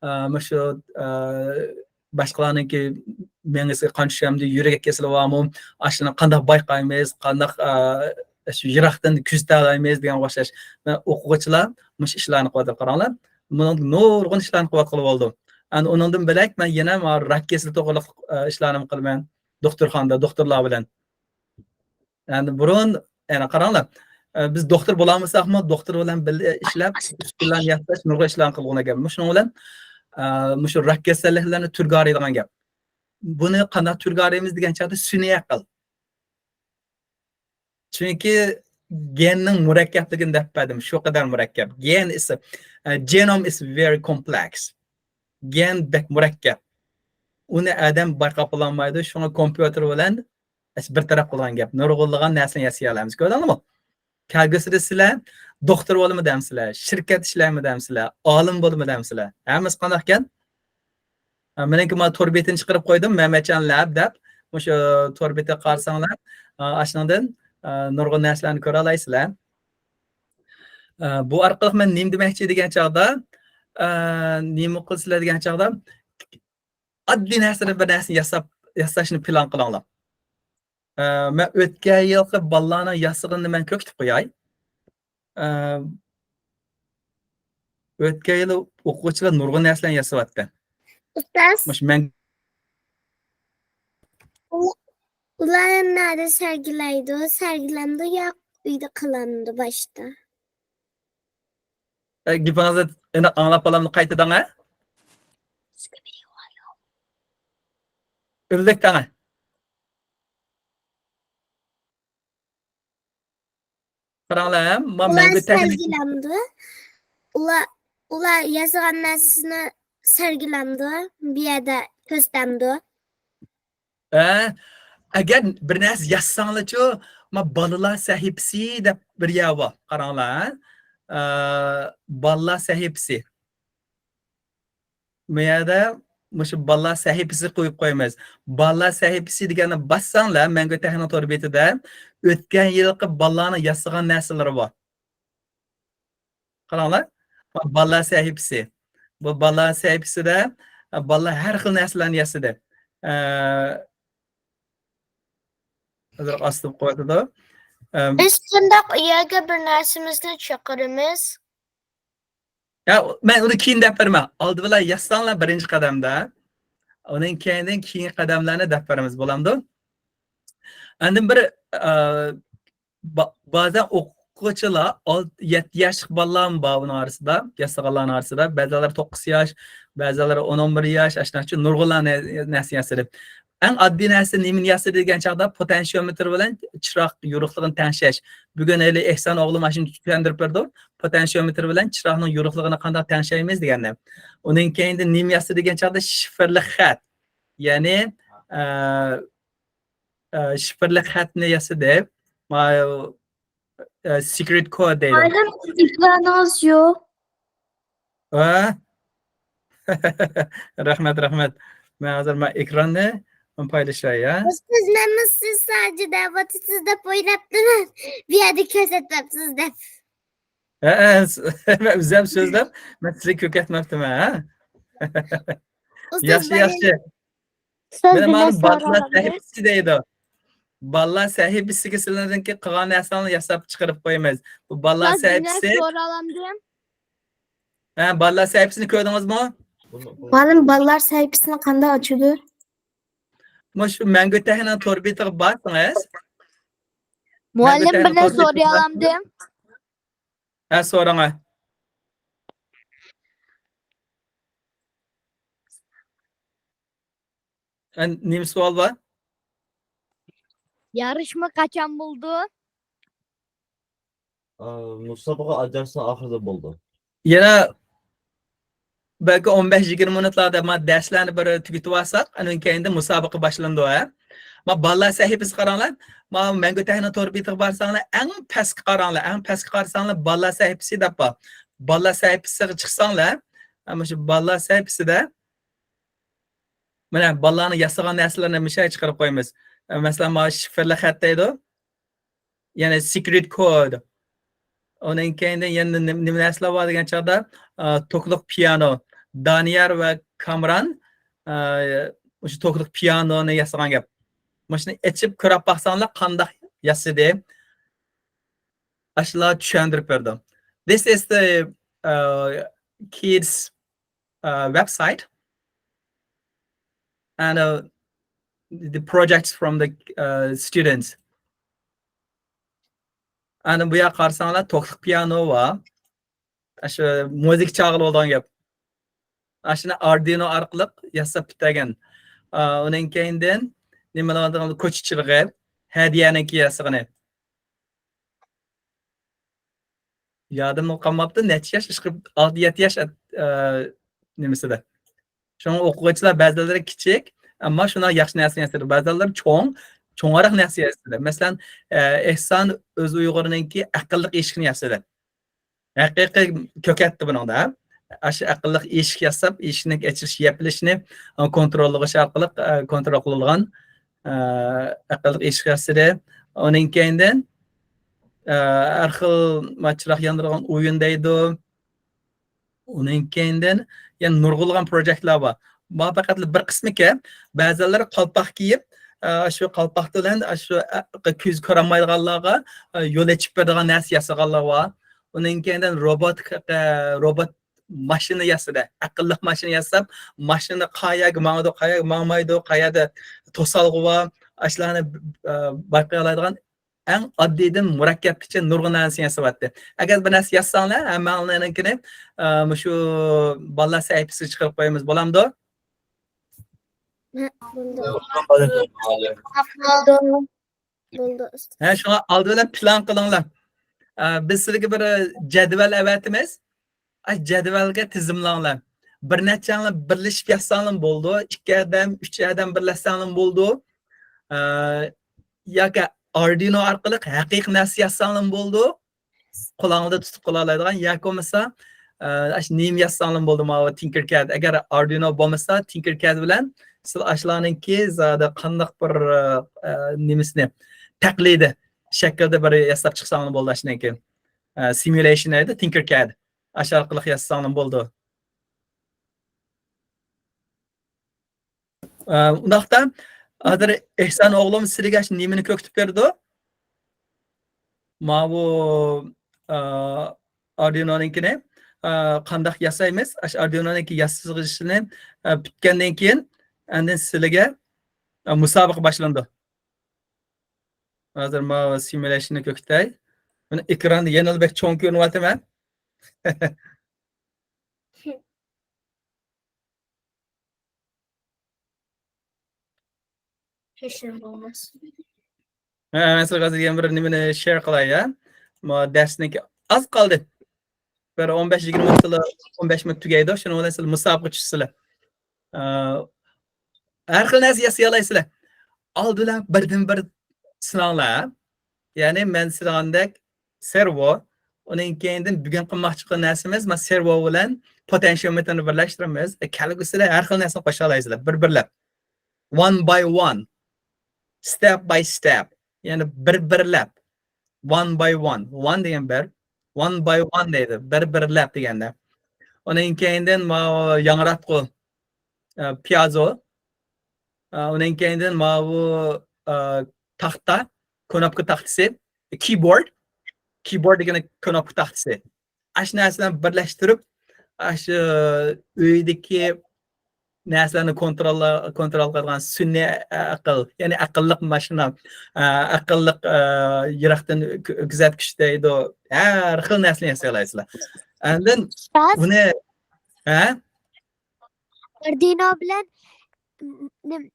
ئە، مۇشۇ، ئە، باشقىلارنىڭكى مېڭىسىگە قان چۈشەمدۇ، يۈرەك كېسىلى بارمۇ، ئاشۇنى قانداق بايقايمىز، قانداق، ئە، شۇ يىراقتىن كۆزىتەلەيمىز دېگەن ئوخشاش. مەن ئوقۇغۇچىلار مۇشۇ ئىشلارنى قىلىۋاتىدۇ، قاراڭلار. بۇنىڭ نۇرغۇن ئىشلارنى قىلىۋاتقىلى بولىدۇ. ئەنە ئۇنىڭدىن بۆلەك مەن يەنە مانا راك كېسىلى توغرىلىق، ئە، ئىشلارنىمۇ قىلىمەن. دوختۇرخانىدا، دوختۇرلار بىلەن. يەنى بۇرۇن، يەنى قاراڭلار، ئە، بىز دوختۇر بولالمىساقمۇ، دوختۇر بىلەن بىللە ئىشلەپ، ئۈسكۈنىلەرنى ياساش، نۇرغۇن ئىشلارنى قىلغان گەپ. شۇنىڭ بىلەن، ئە، مۇشۇ راك كېسەللىكلىرىنى تۈرگە ئايرىيدىغان گەپ. بۇنى قانداق تۈرگە ئايرىيمىز دېگەن چاغدا سۈنئىي ئەقىل. چۈنكى گېننىڭ مۇرەككەپلىكىنى دەپ بەردىم، شۇ قەدەر مۇرەككەپ. Gen is a, ئە، genome is very complex. گېن بەك مۇرەككەپ. ئۇنى ئادەم بايقاپ بولالمايدۇ، شۇڭا كومپيۇتېر بىلەن بىر تەرەپ قىلغان گەپ. نۇرغۇنلىغان نەرسىنى ياسىيالايمىز. كۆردۈڭلارمۇ؟ كەلگۈسىدە سىلەر دوختۇر بولىمەن دەمسىلەر، شىركەت ئىشلەيمەن دەمسىلەر، ئالىم بولىمەن دەمسىلەر. ھەممىسى قانداقكەن؟ ئە، مېنىڭكى مانا تور بېتىنى چىقىرىپ قويدۇم، مەمەتجان لەب دەپ. مۇشۇ تور بېتىگە قارىساڭلار، ئە، ئاشۇنىڭدىن، ئە، نۇرغۇن نەرسىلەرنى كۆرەلەيسىلەر. ئە، بۇ ئارقىلىق مەن نېمە دېمەكچى دېگەن چاغدا، ئە، نېمە قىلىسىلەر دېگەن چاغدا، ئاددىي نەرسىدىن بىر نەرسىنى ياساپ، ياساشنى پىلان قىلىڭلار. ئە، مەن ئۆتكەن يىلقى بالىلارنىڭ ياسىغىنىنى مەن كۆرسىتىپ قوياي. ئە، ئۆتكەن يىلى ئوقۇغۇچىلار نۇرغۇن نەرسىلەرنى ياسىۋەتتى. ئۇستاز. مۇشۇ مەن ئۇ-، ئۇلار نەدە سەرگىلەيدۇ؟ سەرگىلەمدۇ يا ئۆيدە قىلامدۇ باشتا؟ ئە، گېپىڭىزنى ئېنىق ئاڭلاپ بولامدۇ؟ قايتا دەڭە. ئۈنلۈك دەڭە. قاراڭلار، ما ئۇلار مەڭگۈ تەھلىل سەرگىلەمدۇ. ئۇلار، ئۇلار ياسىغان نەرسىسىنى سەرگىلەمدۇ. بۇ يەردە كۆرسىتەمدۇ. ھە؟ ئەگەر بىر نەرسە يازساڭلارچۇ، ما بالىلار سەھىپىسى دەپ بىر يەر بار. قاراڭلار، ھە؟ ئە، بالىلار سەھىپىسى. بۇ يەردە مۇشۇ بالىلار سەھىپىسى قويۇپ قويىمىز. بالىلار سەھىپىسى دېگەننى باسساڭلار، مەڭگۈ تېخنىك تور بېتىدە ئۆتكەن يىلقى بالىلارنىڭ ياسىغان نەرسىلىرى بار. قاراڭلار، بالىلار سەھىپىسى. بۇ بالىلار سەھىپىسىدە بالىلار ھەر خىل نەرسىلەرنى ياسىدى. ئە، ھازىر ئاستىلىپ قويۇۋاتىدۇ. ئە، بىز قانداق ئۇ يەرگە بىر نەرسىمىزنى چىقىرىمىز؟ يا، مەن ئۇنى كېيىن دەپ بېرىمەن. ئالدى بىلەن يازساڭلار بىرىنچى قەدەمدە. ئۇنىڭ كەينىدىن كېيىنكى قەدەملەرنى دەپ بېرىمىز، بولامدۇ؟ ئاندىن بىر، ئە، با-، بەزەن ئوقۇغۇچىلار ئال-، يەتتە ياشلىق بالىلارمۇ بار ئۇنىڭ ئارىسىدا، ياسىغانلارنىڭ ئارىسىدا. بەزىلەر توققۇز ياش، بەزىلەر ئون، ئون بىر ياش، ئاشۇنداقچە نۇرغۇنلار نە-، نەرسە ياسىدى. ئەڭ ئاددىي نەرسە نېمىنى ياسىدى دېگەن چاغدا پوتېنسىيومېتىر بىلەن چىراغ يورۇقلۇقىنى تەڭشەش. بۈگۈن ھېلى ئېھسان ئوغلۇم ئاشۇنى چۈشەندۈرۈپ بېرىدۇ. پوتېنسىيومېتىر بىلەن چىراغنىڭ يورۇقلۇقىنى قانداق تەڭشەيمىز دېگەننى. ئۇنىڭ كەينىدىن نېمە ياسىدى دېگەن چاغدا شىفىرلىق خەت. يەنى، ئە، ئە، شىفىرلىق خەتنى ياسىدى. ما-، ئە، سېكرېت كود دەيدۇ. مۇئەللىم، ئېكرانىڭىز يوق. ھە؟ رەھمەت، رەھمەت. مەن ھازىر مەن ئېكراننى پايلىشاي، ھە؟ ئۇستاز، مەنمۇ سىز ساجىدە دەۋاتىسىز دەپ ئويلاپتىمەن. بۇ يەردە كۆرسەتمەپسىز دەپ. ھە، ھە، مەن ئۆزۈم سۆزلەپ، مەن سىزگە كۆرسەتمەپتىمەن، ھە؟ ئۇستاز، ياخشى، ياخشى. ئۇستاز، مانا بالىلار سەھىپىسى دەيدۇ. بالىلار سەھىپىسىگە سىلەرنىڭكى قىلغان نەرسىلەرنى ياساپ چىقىرىپ قويىمىز. بۇ بالىلار سەھىپىسى. ھە، بالىلار سەھىپىسىنى كۆردىڭىزمۇ؟ مۇئەللىم، بالىلار سەھىپىسىنى قانداق ئاچىدۇ؟ مۇشۇ مەڭگۈ تەھنىڭ تور بېتىغا بارسىڭىز. مۇئەللىم، بىر نەرسە سورىيالامدىم؟ ھە، سوراڭا. ھە، نېمە سوئال بار؟ يارىشما قاچان بولىدۇ؟ ئا، مۇسابىقە ئاجراشسا ئاخىرىدا بولىدۇ. يەنە بەلكى ئون بەش يىگىرمە مىنۇتلاردا ما دەرسلەرنى بىر تۈگىتىۋالساق، ئاندىن كېيىندە مۇسابىقە باشلىنىدۇ، ھە. ما بالىلار سەھىپىسى قاراڭلار. ما مەڭگۈ تەھنىڭ تور بېتىغا بارساڭلار، ئەڭ پەسكە قاراڭلار، ئەڭ پەسكە قارىساڭلار، بالىلار سەھىپىسى دەپ بار. بالىلار سەھىپىسىگە چىقساڭلار، مۇشۇ بالىلار سەھىپىسىدە مانا بالىلارنىڭ ياسىغان نەرسىلىرىنى مۇشۇ يەرگە چىقىرىپ قويىمىز. مەسىلەن، مانا شىفىرلىق خەت دەيدۇ. يەنى سېكرېت كود. ئۇنىڭ كەينىدىن يەنە نېمە، نېمە نەرسىلەر بار دېگەن چاغدا، ئا، توكلۇق پىيانو. دانىيار ۋە كامران، ئا، مۇشۇ توكلۇق پىيانونى ياسىغان گەپ. مۇشۇنى ئېچىپ كۆرۈپ باقساڭلار قانداق ياسىدى. ئاشۇلار چۈشەندۈرۈپ بەردى. This is the, uh, kids, uh, website and, uh, the projects from the, uh, students. ئەنە بۇ يەرگە قارىساڭلار، توكلۇق پىيانو بار. ئاشۇ مۇزىكا چالغىلى بولىدىغان گەپ. ئاشۇنى ئاردۇينو ئارقىلىق ياساپ پۈتتۈرگەن. ئا، ئۇنىڭ كەينىدىن نېمە بولىدىغان، كوچا چىرىغى، ھەدىيەنىڭكى ياسىغىنى. يادىمدا قالماپتۇ، نەچچە ياش، ئىشقىلىپ ئالتە يەتتە ياش، ئە، نېمىسىدە. شۇڭا ئوقۇغۇچىلار بەزىلىرى كىچىك، ئەمما شۇنداق ياخشى نەرسە ياسىدى. بەزىلىرى چوڭ، چوڭراق نەرسە ياسىدى. مەسىلەن، ئە، ئېھسان ئۆز ئۇيغۇرنىڭكى ئەقىللىق ئېشىكىنى ياسىدى. ھەقىقىي كۆكەتتى بۇنىڭدا. ئاشۇ ئەقىللىق ئىشىك ياساپ، ئىشىكنىڭ ئېچىلىش، يېپىلىشىنى، ئە، كونتروللىغۇچ ئارقىلىق، ئە، كونترول قىلىدىغان، ئە، ئەقىللىق ئىشىك ياسىدى. ئۇنىڭ كەينىدىن، ئە، ھەر خىل، ما، چىراغ ياندۇرىدىغان ئويۇن دەيدۇ. ئۇنىڭ كەينىدىن يەنە نۇرغۇنلىغان پروجېكتلار بار. مانا پەقەت بىر قىسمىكەن. بەزىلەر قالپاق كىيىپ، ئە، شۇ قالپاق بىلەن، ئە، شۇ، ئە، كۆز كۆرەلمەيدىغانلارغا، ئە، يول ئېچىپ بېرىدىغان نەرسە ياسىغانلار بار. ئۇنىڭ كەينىدىن روبوت، ئە، روبوت ماشىنا ياسىدى. ئەقىللىق ماشىنا ياساپ، ماشىنا قايەرگە ماڭىدۇ، قايەرگە ماڭمايدۇ، قايەردە توسالغۇ بار، ئاشۇلارنى، ئە، بايقىيالايدىغان ئەڭ ئاددىيدىن مۇرەككەپكىچە نۇرغۇن نەرسىنى ياسىۋەتتى. ئەگەر بىر نەرسە يازساڭلار، ھەممەڭلارنىڭكىنى، ئە، مۇشۇ بالىلار سەھىپىسىگە چىقىرىپ قويىمىز، بولامدۇ؟ ھە، بولدى. بولدى. بولدى، ئۇستاز. ھە، شۇڭا ئالدى بىلەن پىلان قىلىڭلار. ئە، بىز سىلەرگە بىر جەدۋەل ئەۋەتىمىز. ئاشۇ جەدۋەلگە تىزىملاڭلار. بىر نەچچەڭلار بىرلىشىپ يازساڭلارمۇ بولىدۇ. ئىككى ئادەم، ئۈچ ئادەم بىرلەشسەڭلارمۇ بولىدۇ. ئە، ياكى ئاردۇينو ئارقىلىق ھەقىقىي نەرسە يازساڭلارمۇ بولىدۇ. قولۇڭلاردا تۇتۇپ قىلالايدىغان ياكى بولمىسا، ئە، ئاشۇ نېمە يازساڭلارمۇ بولىدۇ، ماۋۇ تىنكېركاد. ئەگەر ئاردۇينو بولمىسا، تىنكېركاد بىلەن سىلەر ئاشۇلارنىڭكى زادى قانداق بىر، ئە، نېمىسىنى، تەقلىدىي شەكىلدە بىر ياساپ چىقساڭلار بولىدۇ ئاشۇنىڭكى. ئە، سىمۇليېشن دەيدۇ، تىنكېركاد. ئاشۇ ئارقىلىق ياسىساڭلار بولىدۇ. ئە، ئۇنداقتا ھازىر ئېھسان ئوغلۇم سىلىگە شۇ نېمىنى كۆكتۈپ بېرىدۇ؟ ماۋۇ، ئە، ئاردۇينونىڭكىنى، ئە، قانداق ياسايمىز؟ ئاشۇ ئاردۇينونىڭكى ياسىغۇچىسىنى، ئە، پۈتكەندىن كېيىن، ئاندىن سىلىگە، ئە، مۇسابىقە باشلىنىدۇ. ھازىر ماۋۇ سىمۇليېشننى كۆكتەي. مانا ئېكراندا يەنىلا بەك چوڭ كۆرۈنۈۋاتىمەن. ھېچنېمە بولماس. ھە، مەن سىلەرگە ھازىر يەنە بىر نېمىنى شېير قىلاي، ھە. ما دەرسنىڭكى ئاز قالدى. بىر ئون بەش يىگىرمە مىنۇتلا، ئون بەش مىنۇت تۈگەيدۇ. شۇنىڭ بىلەن سىلەر مۇسابىقە چۈشىسىلەر. ئە، ھەر خىل نەرسە ياسىيالايسىلەر. ئالدى بىلەن بىردىن بىر سىناڭلار. يەنى مەن سىنىغاندەك سېرۋو، ئۇنىڭ كەينىدىن بۈگۈن قىلماقچى بولغان نەرسىمىز، مانا سېرۋو بىلەن پوتېنشىيومېتىرنى بىرلەشتۈرىمىز. ئە، كەلگۈسىدە ھەر خىل نەرسىنى قوشالايسىلەر، بىر-بىرلەپ. One by one. Step by step. يەنى بىر-بىرلەپ. One by one. One دېگەن بىر. One by one دەيدۇ. بىر-بىرلەپ دېگەندە. ئۇنىڭ كەينىدىن ماۋۇ ياڭراتقۇ، ئە، پيازو. ئە، ئۇنىڭ كەينىدىن ماۋۇ، ئە، تاختا، كنوپكا تاختىسى، keyboard. Keyboard دېگىنى كنوپكا تاختىسى. ئاشۇ نەرسىلەرنى بىرلەشتۈرۈپ، ئاشۇ ئۆيدىكى نەرسىلەرنى كونترول، كونترول قىلىدىغان سۈنئىي ئەقىل، يەنى ئەقىللىق ماشىنا، ئەقىللىق، يىراقتىن كۆ-، كۆزەتكۈچ دەيدۇ، ھەر خىل نەرسىنى ياسىيالايسىلەر. ئاندىن ئۇستاز، بۇنى، ھە؟ ئاردۇينو بىلەن، م-، نېمە،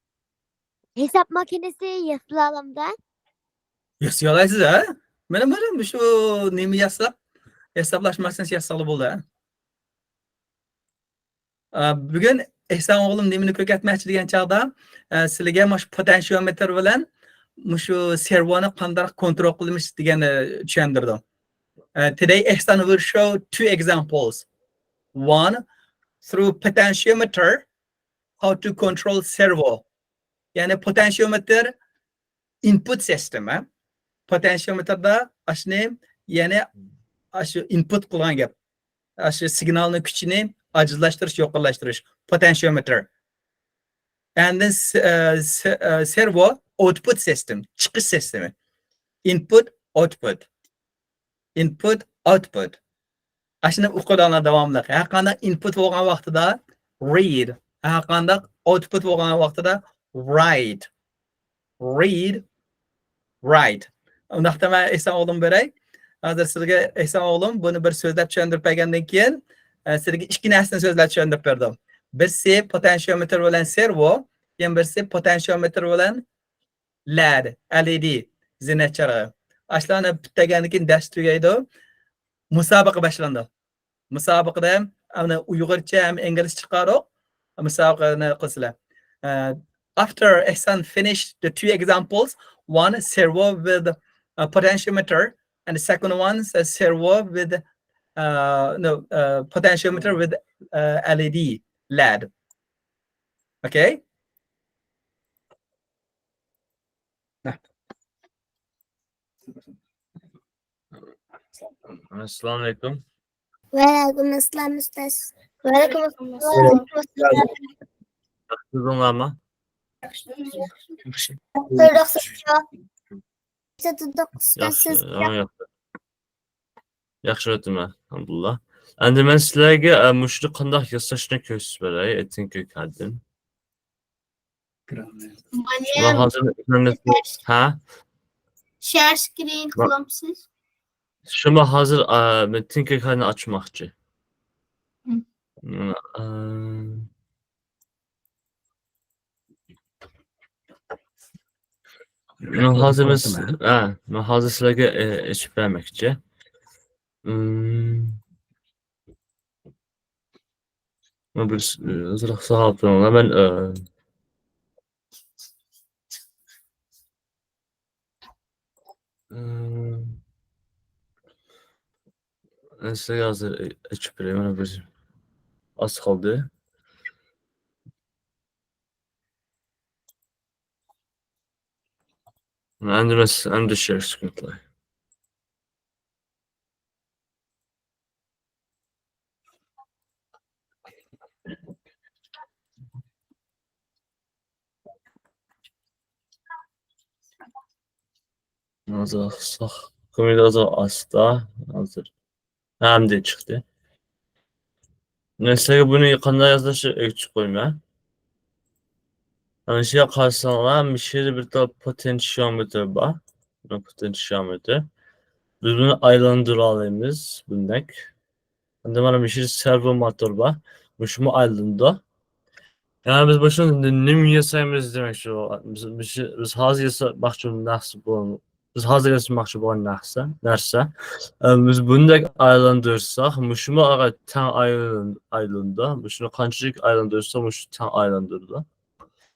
ھېساب ماكىنىسى ياسىيالامدا؟ ياسىيالايسىز، ھە؟ مانا، مانا، مۇشۇ نېمە ياساپ، ھېسابلاش ماشىنىسى ياسىساڭلار بولدى، ھە؟ ئە، بۈگۈن ئېھسان ئوغلۇم نېمىنى كۆرسەتمەكچى دېگەن چاغدا، ئە، سىلىگە مۇشۇ پوتېنشىيومېتىر بىلەن مۇشۇ سېرۋونى قانداق كونترول قىلىمىز دېگەننى چۈشەندۈردۈم. ئە، today Ehsan will show two examples. One, through potentiometer, how to control servo. يەنى پوتېنشىيومېتىر input system، ھە؟ پوتېنشىيومېتىردا ئاشۇنى، يەنى ئاشۇ input قىلغان گەپ. ئاشۇ سىگنالنىڭ كۈچىنى ئاجىزلاشتۇرۇش، يۇقىرىلاشتۇرۇش. Potentiometer. And then s-، ئە، s-، ئە، servo output system، چىقىش سىستېمى. Input, output. Input, output. ئاشۇنى ئوقۇڭلار داۋاملىق. ھەر قانداق input بولغان ۋاقتىدا read، ھەر قانداق output بولغان ۋاقتىدا write. Read, write. ئۇنداقتا مەن ئېھسان ئوغلۇم بېرەي. ھازىر سىزگە ئېھسان ئوغلۇم بۇنى بىر سۆزلەپ چۈشەندۈرۈپ بەرگەندىن كېيىن، ئە، سىزگە ئىككى نەرسىنى سۆزلەپ چۈشەندۈرۈپ بەردىم. بىرسى پوتېنشىيومېتىر بىلەن سېرۋو، يەنە بىرسى پوتېنشىيومېتىر بىلەن لەد، ئەل ئى دى، زەينەت چىرىغى. ئاشۇلارنى پۈتتۈرگەندىن كېيىن دەرس تۈگەيدۇ. مۇسابىقە باشلىنىدۇ. مۇسابىقىدە، ئەنە، ئۇيغۇرچە ھەم ئىنگلىزچە چىقاردۇق. مۇسابىقىنى قىلسىلەر. ئە، after Ehsan finished the two examples, one servo with a potentiometer and the second one is a servo with uh, no, uh, potentiometer with, uh, L E D, L E D. Okay? ئەسسالامۇ ئەلەيكۇم. ۋەئەلەيكۇم ئەسسالام، ئۇستاز. ۋەئەلەيكۇم ئەسسالام. ياخشى تۇردۇڭلارمۇ؟ تۇردۇق، سىزچۇ؟ ياخشى تۇردۇق، ئۇستاز، ياخشى، سىزچۇ؟ ياخشى. ياخشى ئۆتىمەن، ئەلھەمدۇلىللا. ئەمدى مەن سىلەرگە، ئە، مۇشۇنى قانداق ياساشنى كۆرسىتىپ بېرەي، ئېتىنكى كادىن. ۋە ھازىر ئىنتېرنېت، ھە؟ شېئر سكرىن قىلامسىز؟ شۇما ھازىر، ئە، مەن تىنكى كادىنى ئاچماقچى. ھە. ئە، مەن ھازىر بىز، ھە، مەن ھازىر سىلەرگە، ئە، ئېچىپ بەرمەكچى. ئىم، مەن بىر، ئازراق ساقلاپ تۇرۇڭلار. مەن، ئە، ئىم، مەن سىلەرگە ھازىر ئېچىپ بېرەي. مانا بىر ئاز قالدى. ئەمدى مەس-، ئەمدى شېئر سكرىن قىلاي. ھازىر قىلساق، كومېدىيە ھازىر ئاستا، ھازىر. ھە، ئەمدى چىقتى. مەن سىلەرگە بۇنى قانداق يازىشنى ئۆگىتىپ قويىمەن. مانا شۇ يەرگە قارىساڭلار، مۇشۇ يەردە بىر تال پوتېنشىيومېتىر بار. بۇ پوتېنشىيومېتىر. بىز بۇنى ئايلاندۇرالايمىز، بۇندەك. ئەمدى مانا مۇشۇ سېرۋو موتور بار. مۇشۇمۇ ئايلىنىدۇ. يەنى بىز مۇشۇنى نېمە ياسايمىز دېمەكچى بولغان. بىز، بىز، بىز ھازىر ياسىماقچى بولغان نەرسە بۇ. بىز ھازىر ياسىماقچى بولغان نەرسە، نەرسە. ئە، بىز بۇندەك ئايلاندۇرساق، مۇشۇمۇ ئاغا تەڭ ئايلان-، ئايلىنىدۇ. مۇشۇنى قانچىلىك ئايلاندۇرسا، مۇشۇ تەڭ ئايلاندۇرىدۇ.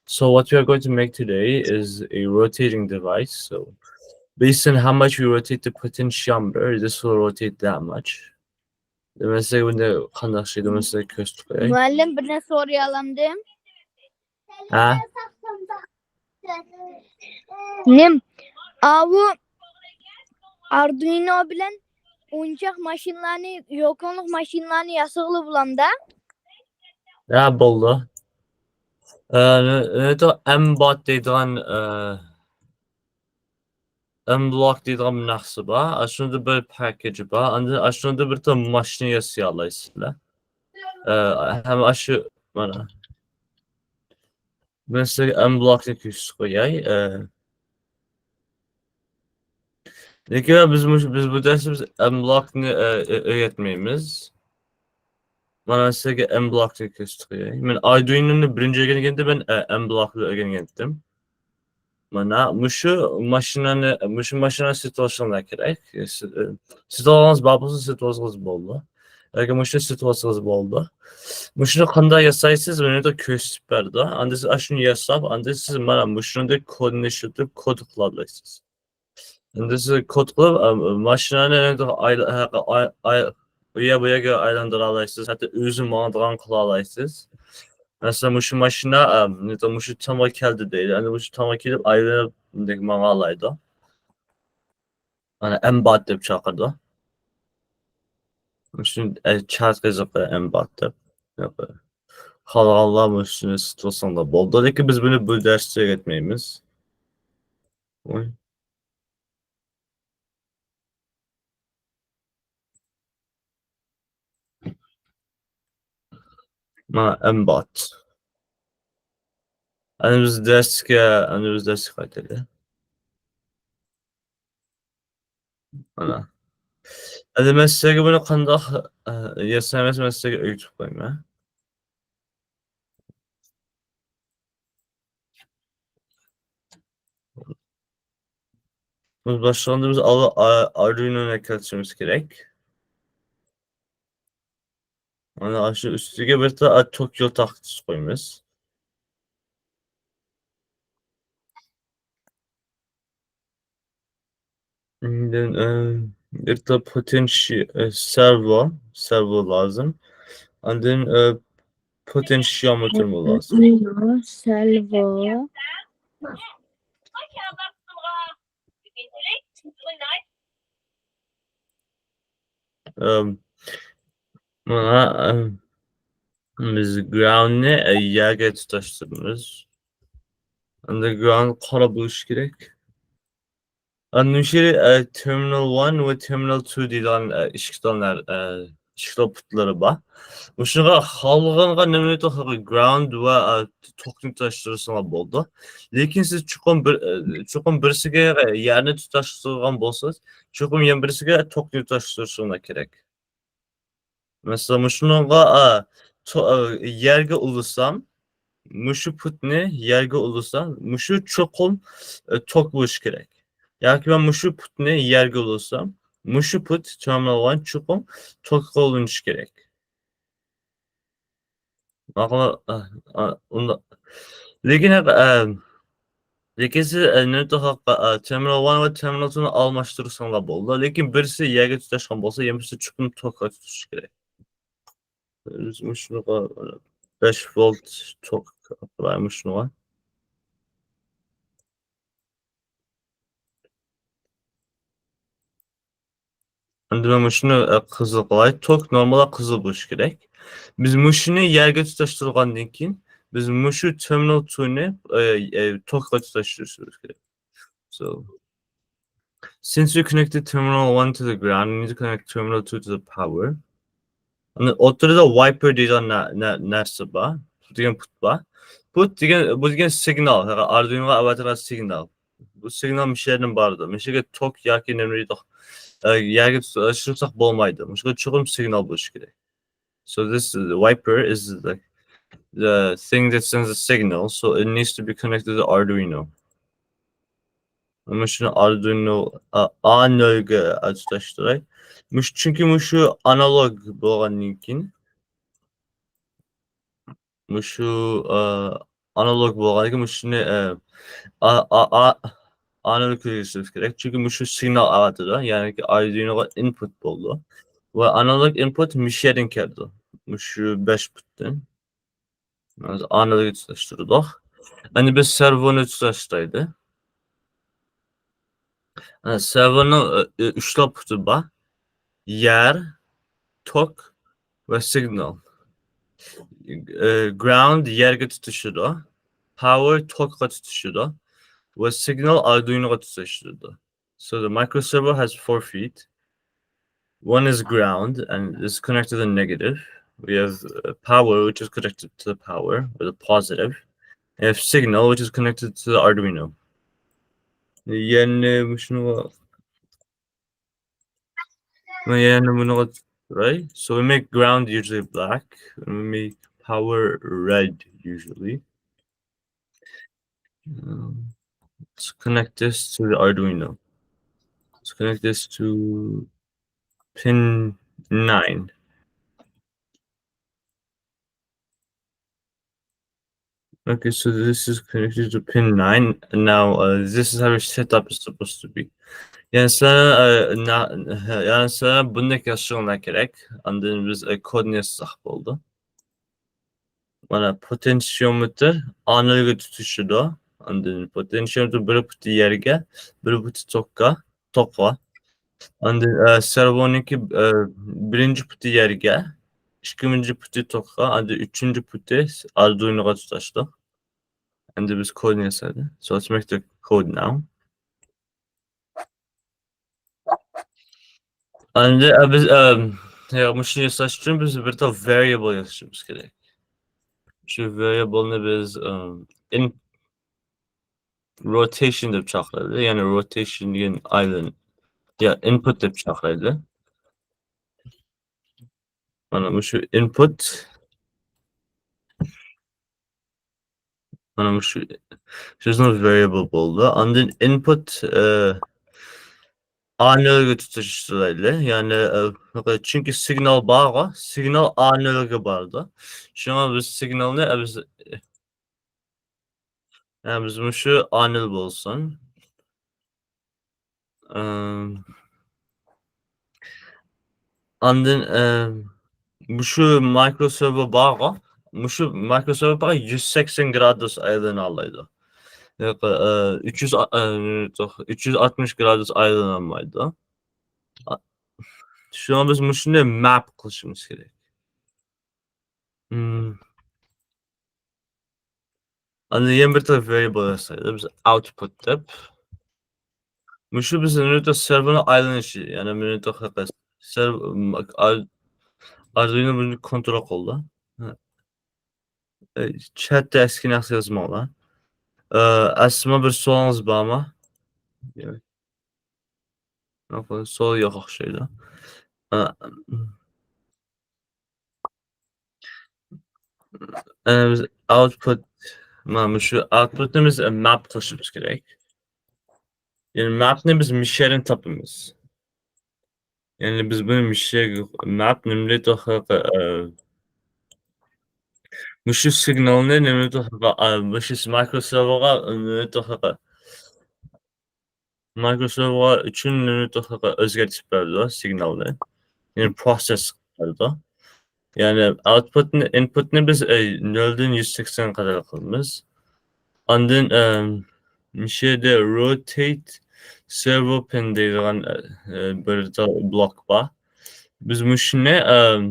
So what we are going to make today is a rotating device. So based on how much we rotate the potentiometer, this will rotate that much. دېمەسە، بۇنى قانداق شەكىلدە مەسىلەن كۆرسىتىپ قوياي. مۇئەللىم، بىر نەرسە سورىيالامدىم؟ ھە؟ نېمە؟ ئاۋۇ ئاردۇينو بىلەن ئويۇنچۇق ماشىنىلارنى، يوكۇنلۇق ماشىنىلارنى ياسىغىلى بولامدا؟ ھە، بولىدۇ. ئە، نېمە، ئېم بات دەيدىغان، ئە، ئېم بلوك دەيدىغان بىر نەرسە بار. ئاشۇنىڭدا بىر پاككېج بار. ئاندىن ئاشۇنىڭدا بىر تال ماشىنا ياسىيالايسىزلەر. ئە، ھەم ئاشۇ، مانا. مەن سىزگە ئېم بلوكنى كۆرسىتىپ قوياي. ئە، لېكىن بىز مۇش-، بىز بۇ دەرستە بىز ئېم بلوكنى، ئە، ئۆ-، ئۆگەتمەيمىز. مانا سىزگە ئېم بلوكنى كۆرسىتىپ قوياي. مەن ئاردۇينونى بىرىنچى ئۆگەنگەندە مەن، ئە، ئېم بلوك بىلەن ئۆگەنگەنتىم. مانا مۇشۇ ماشىنىنى، مۇشۇ ماشىنىنى سېتىۋالساڭلار كېرەك. سېت-، ئە، سېتىۋالغىڭىز بار بولسا سېتىۋالسىڭىز بولىدۇ. ياكى مۇشۇنى سېتىۋالسىڭىز بولىدۇ. مۇشۇنى قانداق ياسايسىز، بۇنى كۆرسىتىپ بەردى. ئاندىن سىز ئاشۇنى ياساپ، ئاندىن سىز مانا مۇشۇنىڭدەك كودنى ئىشلىتىپ كود قىلالايسىز. ئەمدى سىز كود قىلىپ، ئە، ماشىنىنى ئايلا-، ئاي-، ئاي-، ئۇ يەر بۇ يەرگە ئايلاندۇرالايسىز، ھەتتا ئۆزى ماڭىدىغان قىلالايسىز. مەسىلەن، مۇشۇ ماشىنا، ئە، مۇشۇ تامغا كەلدى دەيلى. ئەمدى مۇشۇ تامغا كېلىپ ئايلىنىپ مۇندەك ماڭالايدۇ. مانا ئېم بات دەپ چاقىرىدۇ. مۇشۇ، ئە، چات قىزىق ئېم بات دەپ. خالىغانلار مۇشۇنى سېتىۋالساڭلار بولىدۇ. لېكىن بىز بۇنى بۇ دەرستە ئۆگەتمەيمىز. ۋوي. مانا، ئېم بات. ئەمدى بىز دەرسكە، ئەمدى بىز دەرسكە قايتايلى. مانا. ئەمدى مەن سىلەرگە بۇنى قانداق، ئە، ياسايمىز، مەن سىلەرگە ئۆگىتىپ قويىمەن. بىز باشلىغاندا بىز ئاۋۋال ئا-، ئاردۇينونى كەلتۈرۈشىمىز كېرەك. مانا ئاشۇ ئۈستىگە بىر تا-، توكيو تاختىسى قويىمىز. ئاندىن، ئە، بىر تال پوتېنشىي-، ئە، سېرۋو، سېرۋو لازىم. ئاندىن، ئە، پوتېنشىيومېتىرمۇ لازىم. سېرۋو. ئەم، مانا، ئەم، بىز گراۋندنى، ئە، يەرگە تۇتاشتۇرىمىز. ئەمدى گراۋند قارا بولۇشى كېرەك. ئەمدى مۇشۇ، ئە، تېرمىنال ۋان ۋە تېرمىنال تۇ دەيدىغان، ئە، ئىككى تال نەر-، ئە، ئىككى تال پۇتلىرى بار. مۇشۇنىڭغا خالىغانغا نېمىنى توقۇيدۇ؟ گراۋند ۋە، ئە، توكنى تۇتاشتۇرسىڭلار بولىدۇ. لېكىن سىز چوقۇم بىر، ئە، چوقۇم بىرسىگە يەرنى تۇتاشتۇرغان بولسىڭىز، چوقۇم يەنە بىرسىگە توكنى تۇتاشتۇرۇشۇڭلار كېرەك. مەسىلەن، مۇشۇنىڭغا، ئە، تو-، ئە، يەرگە ئۇلىسام، مۇشۇ پۇتنى يەرگە ئۇلىسام، مۇشۇ چوقۇم، ئە، توك بولۇشى كېرەك. ياكى مەن مۇشۇ پۇتنى يەرگە ئۇلىسام، مۇشۇ پۇت تېرمىنال ۋان چوقۇم توكقا ئۇلىنىشى كېرەك. ماقۇل، ئە، ئە، ئۇنداق. لېكىن، ئە، لېكىن سىز، ئە، نېمە تېرمىنال ۋان ۋە تېرمىنال تۇنى ئالماشتۇرساڭلار بولىدۇ. لېكىن بىرسى يەرگە تۇتاشقان بولسا، يەنە بىرسى چوقۇم توكقا تۇتۇشى كېرەك. بىز مۇشۇنىڭغا بەش ۋولت توك ئاپىرايمىز شۇنىڭغا. ئەمدى مەن مۇشۇنى، ئە، قىزىل قىلاي. توك نورمال قىزىل بولۇشى كېرەك. بىز مۇشۇنى يەرگە تۇتاشتۇرغاندىن كېيىن، بىز مۇشۇ تېرمىنال تۇنى، ئە، ئە، توكقا تۇتاشتۇرۇشىمىز كېرەك. So, since you connected terminal one to the ground, you need to connect terminal two to the power. ئەمدى ئوتتۇرىدا ۋايپېر دېگەن نە-، نە-، نەرسە بار. دېگەن پۇت بار. پۇت دېگەن، بۇ دېگەن سىگنال، يەنى ئاردۇينوغا ئەۋەتىدىغان سىگنال. بۇ سىگنال مۇشۇ يەردىن بارىدۇ. مۇشۇ يەرگە توك ياكى نېمە دەيدۇ، ئە، يەرگە تۇتاشتۇرساق بولمايدۇ. مۇشۇ يەرگە چوقۇم سىگنال بولۇشى كېرەك. So this, uh, wiper is the, the thing that sends a signal, so it needs to be connected to Arduino. مۇشۇنى ئاردۇينو، ئا، ئا نۆلگە تۇتاشتۇراي. مۇش-، چۈنكى مۇشۇ ئانالوگ بولغاندىن كېيىن، مۇشۇ، ئا، ئانالوگ بولغاندىن كېيىن مۇشۇنى، ئا، ئا، ئا، ئا، ئانالوگ كۆرسىتىش كېرەك. چۈنكى مۇشۇ سىگنال ئەۋەتىدۇ، يەنى ئاردۇينوغا ئىنپۇت بولىدۇ. ۋە ئانالوگ ئىنپۇت مۇشۇ يەردىن كېلىدۇ. مۇشۇ بەش پۇتتىن. ئانالوگنى تۇتاشتۇردۇق. ئەمدى بىز سېرۋونى تۇتاشتۇرايلى. ئە، سېرۋونىڭ، ئە، ئە، ئۈچ تال پۇتى بار. يەر، توك ۋە سىگنال. ئە، گراۋند يەرگە تۇتىشىدۇ. پاۋېر توكقا تۇتىشىدۇ. ۋە سىگنال ئاردۇينوغا تۇتىشىدۇ. So the micro servo has four feet. One is ground and is connected to the negative. We have, uh, power, which is connected to the power, or the positive. We have signal, which is connected to the Arduino. يەنى مۇشۇنىڭغا، يەنى بۇنىڭغا، right? So we make ground usually black, and we make power red usually. Um, let's connect this to the Arduino. Let's connect this to pin nine. Okay, so this is connected to pin nine. Now, uh, this is how your setup is supposed to be. يەنى سىلەر، ئە، نە-، يەنى سىلەر بۇندەك يازىشىڭلار كېرەك. ئاندىن بىز، ئە، كودنى يازساق بولىدۇ. مانا، پوتېنسىيومېتىر ئانالوگى تۇتىشىدۇ. ئاندىن پوتېنسىيومېتىر بىر پۇتى يەرگە، بىر پۇتى توكقا، توكقا. ئاندىن، ئە، سېرۋونىڭكى، ئە، بىرىنچى پۇتى يەرگە، ئىككىنچى پۇتى توكقا، ئاندىن ئۈچىنچى پۇتى ئاردۇينوغا تۇتاشلىق. ئەمدى بىز كودنى ياسايلى. So let's make the code now. ئەمدى، ئە، بىز، ئەم، يا، مۇشۇنى ياساش ئۈچۈن بىز بىر تال ۋەرىيابىل ياسىشىمىز كېرەك. شۇ ۋەرىيابىلنى بىز، ئەم، ئىن-، روتېيشن دەپ چاقىرىدۇ. يەنى روتېيشن دېگەن ئايلان-، يا، ئىنپۇت دەپ چاقىرىدۇ. مانا مۇشۇ ئىنپۇت. مانا مۇشۇ سۆزنىڭ ۋەرىيابىل بولدى. ئاندىن ئىنپۇت، ئە، ئانالوگى تۇتۇشتۇرايلى. يەنى، ئە، چۈنكى سىگنال بارغۇ، سىگنال ئانالوگى بارىدۇ. شۇڭا بىز سىگنالنى، ئە، بىز، ئە، بىز مۇشۇ ئانال بولسۇن. ئەم، ئاندىن، ئە، مۇشۇ مايكرو سېرۋېر بارغۇ، مۇشۇ مايكرو سېرۋېر بارغۇ يۈز سەكسەن گرادۇس ئايلىنالايدۇ. ياق، ئە، ئۈچ يۈز، ئە، ئۈچ يۈز ئاتمىش گرادۇس ئايلىنالمايدۇ. ئا، شۇڭا بىز مۇشۇنى مەپ قىلىشىمىز كېرەك. مم. ئاندىن يەنە بىر تال ۋېرىيبل ياسايلى. بىز ئاۋتپۇت دەپ. مۇشۇ بىز مىنۇتتا سېرۋېرنىڭ ئايلىنىشى، يەنى مىنۇتتا سېرۋېر، ئاردۇينو بۇنى كونترول قىلىدۇ. چەتتە ئەسكى نەرسە يازماڭلار. ئە، ئەسلىما بىر سوئالىڭىز بارمۇ؟ ياق، سوئال يوق ئوخشايدۇ. ئە، ئە، بىز ئاۋتپۇت، مانا مۇشۇ ئاۋتپۇتنى بىز مەپ قىلىشىمىز كېرەك. يەنى مەپنى بىز مىشەدىن تاپىمىز. يەنى بىز بۇنى مىشەگە مەپ نېمىدە توخۇغا، ئە، مۇشۇ سىگنالنى نېمىدە توخۇغا، ئە، مۇشۇ مايكرو سېرۋېرغا نېمىدە توخۇغا، مايكرو سېرۋېر ئۈچۈن نېمىدە توخۇغا ئۆزگەرتىپ بەردى سىگنالنى. يەنى پروسېس قىلىدۇ. يەنى ئاۋتپۇتنى، ئىنپۇتنى بىز، ئە، نۆلدىن يۈز سەكسەن قەدەر قىلىمىز. ئاندىن، ئەم، مۇشۇ يەردە روتەيت سېرۋو پىن دەيدىغان، ئە، بىر تا بلوك بار. بىز مۇشۇنى، ئەم،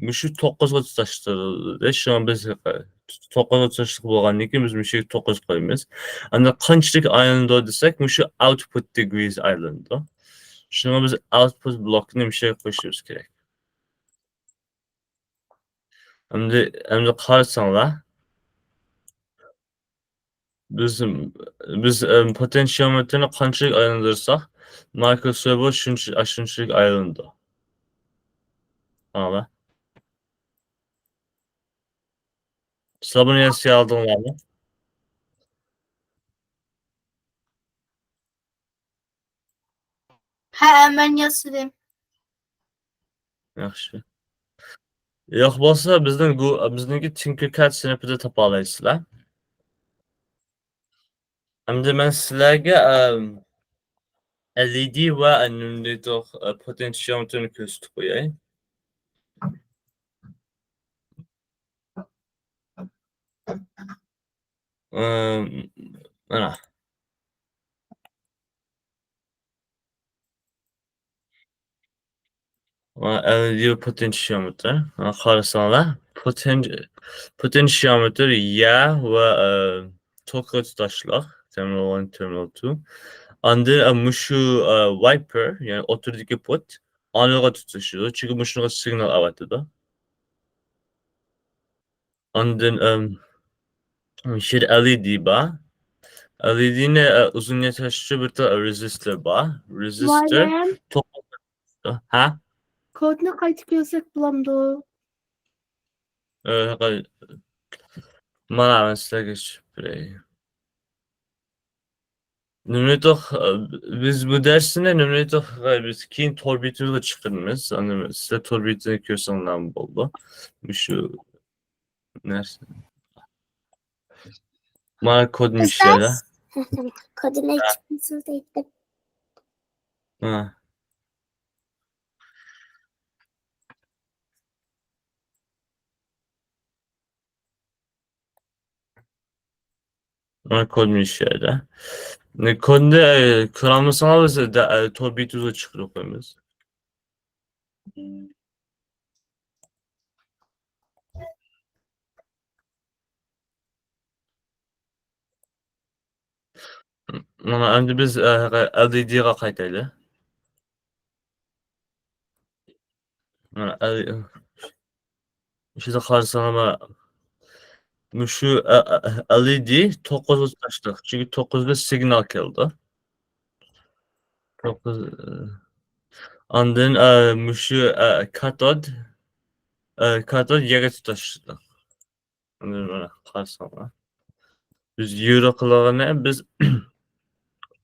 مۇشۇ توققۇزغا تۇتاشتۇرىدۇ. شۇڭا بىز، ئە، توققۇزغا تۇتاشلىق بولغاندىن كېيىن بىز مۇشۇ توققۇز قويىمىز. ئاندىن قانچىلىك ئايلىنىدۇ دېسەك، مۇشۇ ئاۋتپۇت دېگرىز ئايلىنىدۇ. شۇڭا بىز ئاۋتپۇت بلوكنى مۇشۇ يەرگە قويۇشىمىز كېرەك. ئەمدى، ئەمدى قارىساڭلار. بىز، بىز، ئەم، پوتېنشىيومېتىرنى قانچىلىك ئايلاندۇرساق، مايكرو سېرۋو شۇنچە، شۇنچىلىك ئايلىنىدۇ. ئاڭلا. سىلەر بۇنى ياسىيالدىڭلارمۇ؟ ھە، مەن ياسىدىم. ياخشى. يوق بولسا، بىزنىڭ گۇ-، بىزنىڭكى تىنكەركاد سىنىپىدا تاپالايسىلەر. ئەمدى مەن سىلەرگە، ئەم، ئەل ئى دى ۋە نېمىدەيدۇ، ئە، پوتېنشىيومېتىرنى كۆرسىتىپ قوياي. ئەم، مانا. مانا ئەل ئى دى پوتېنشىيومېتىر. مانا قارىساڭلار، پوتېن-، پوتېنشىيومېتىر يە ۋە، ئە، توكقا تۇتاشلىق. تېرمىنال ۋەن، تېرمىنال تۇ. ئاندىن، ئە، مۇشۇ، ئە، ۋايپېر، يەنى ئوتتۇرىدىكى پۇت، ئانىلغا تۇتىشىدۇ. چۈنكى مۇشۇنىڭغا سىگنال ئەۋەتىدۇ. ئاندىن، ئەم، شۇ يەردە ئەل ئى دى بار. ئەل ئى دىنى، ئە، ئۇزۇن ياساش ئۈچۈن بىر تال رېزىستور بار. رېزىستور مۇئەللىم. توققۇز. ھە؟ كودنى قايتا كۆرسەك بولامدۇ؟ ئە، ھەقە-، مانا مەن سىلەرگە چۈشۈپ بېرەي. نېمىتوق، بىز بۇ دەرسنى نېمىتوق، بىز كېيىن تور بېتىمىزگە چىقىرىمىز. ئاندىن سىلەر تور بېتىنى كۆرسەڭلار بولىدۇ. مۇشۇ نەرسە. مانا كود مۇشۇ يەردە. ئۇستاز، كودىنى ھە. چىقمىسۇن دەيتتىم. ھە. ھە، كود مۇشۇ يەردە. كودنى، ئە، كۆرەلمىسىڭىز، بىز دە-، ئە، تور بېتىمىزگە چىقىرىپ قويىمىز. مانا ئەمدى بىز، ئە، ئەل ئى دىغا قايتايلى. مانا ئەل-، ئىچىدە قارىساڭلار، مانا مۇشۇ، ئە، ئە، ئەل ئى دى توققۇزغا تۇتاشلىق. چۈنكى توققۇزدا سىگنال كەلدى. توققۇز، ئە، ئاندىن، ئە، مۇشۇ، ئە، كاتود، ئە، كاتود يەرگە تۇتاشلىق. ئاندىن مانا قارىساڭلار. بىز يورۇقلۇقىنى بىز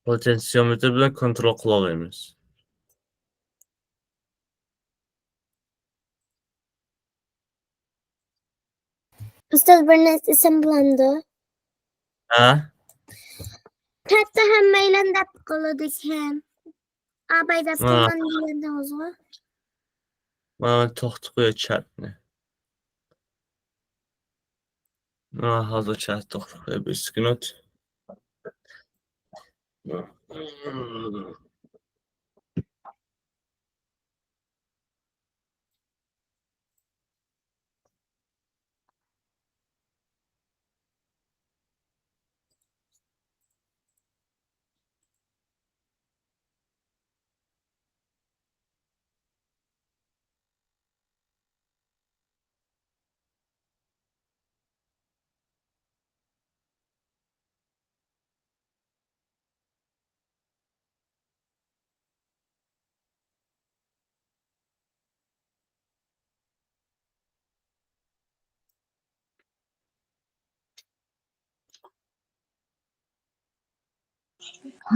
پوتېنسىيومېتىر بىلەن كونترول قىلالايمىز. ئۇستاز، بىر نەرسە دېسەم بولامدۇ؟ ھە؟ كاتتا ھەممەيلەن دەپ قالىدىكەن. ئاباي دەپ ھە. قالغان دېگەندىڭىزغۇ؟ مانا توختىتىپ قوياي چاتنى. مانا ھازىر چات توختىتىپ قوياي، بىر سېكۇنت.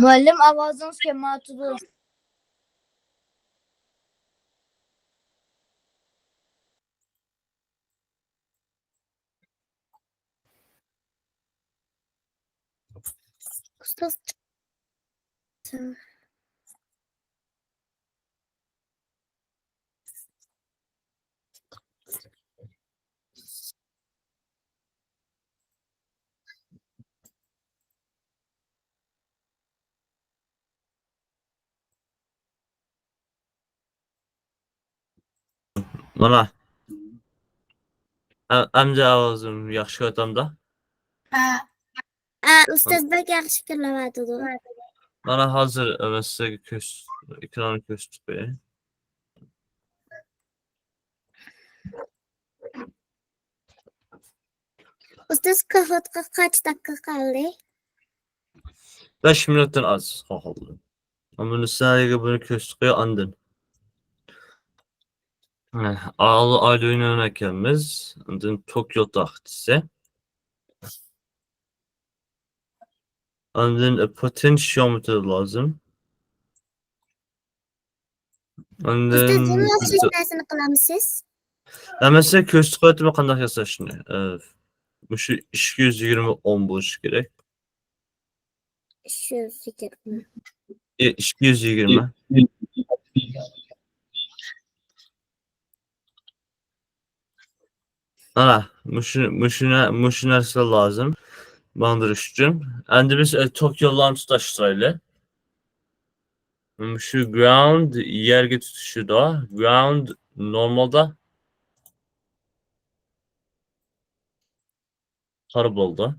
مۇئەللىم، ئاۋازىڭىز كەلمەيۋاتىدۇ. ئۇستاز. مانا. ئە-، ئەمدى ئاۋازىم ياخشى كېلىۋاتامدا؟ ئە، ئە، ئۇستاز بەك ياخشى كېلىۋاتىدۇ. مانا ھازىر، ئە، مەن سىزگە كۆرس-، ئېكراننى كۆرسىتىپ قوياي. ئۇستاز، كاھوتقا قانچە دەقىقە قالدى؟ بەش مىنۇتتىن ئاز قالدى. ئەمما سىلەرگە بۇنى كۆرسىتىپ قوياي ئاندىن. ئاۋۋال ئاردۇينونى ئەكەلمىز. ئاندىن توكيو تاختىسى. ئاندىن پوتېنشىيومېتىر لازىم. ئاندىن ئۇستاز، يەنە ياخشى نەرسىنى قىلامسىز؟ ھە، مەن سىزگە كۆرسىتىپ قوياتتىم قانداق ياساشنى. ئە، مۇشۇ ئىككى يۈز يىگىرمە ئون بولۇشى كېرەك. ئىككى يۈز يىگىرمە. ئە، ئىككى يۈز يىگىرمە. ئانا، مۇشۇ، مۇشۇ نە-، مۇشۇ نەرسىلەر لازىم ماڭدۇرۇش ئۈچۈن. ئەمدى بىز، ئە، توك يوللارنى تۇتاشتۇرايلى. مۇشۇ گراوند يەرگە تۇتىشىدۇ. گراوند نورمالدا قارا بولىدۇ.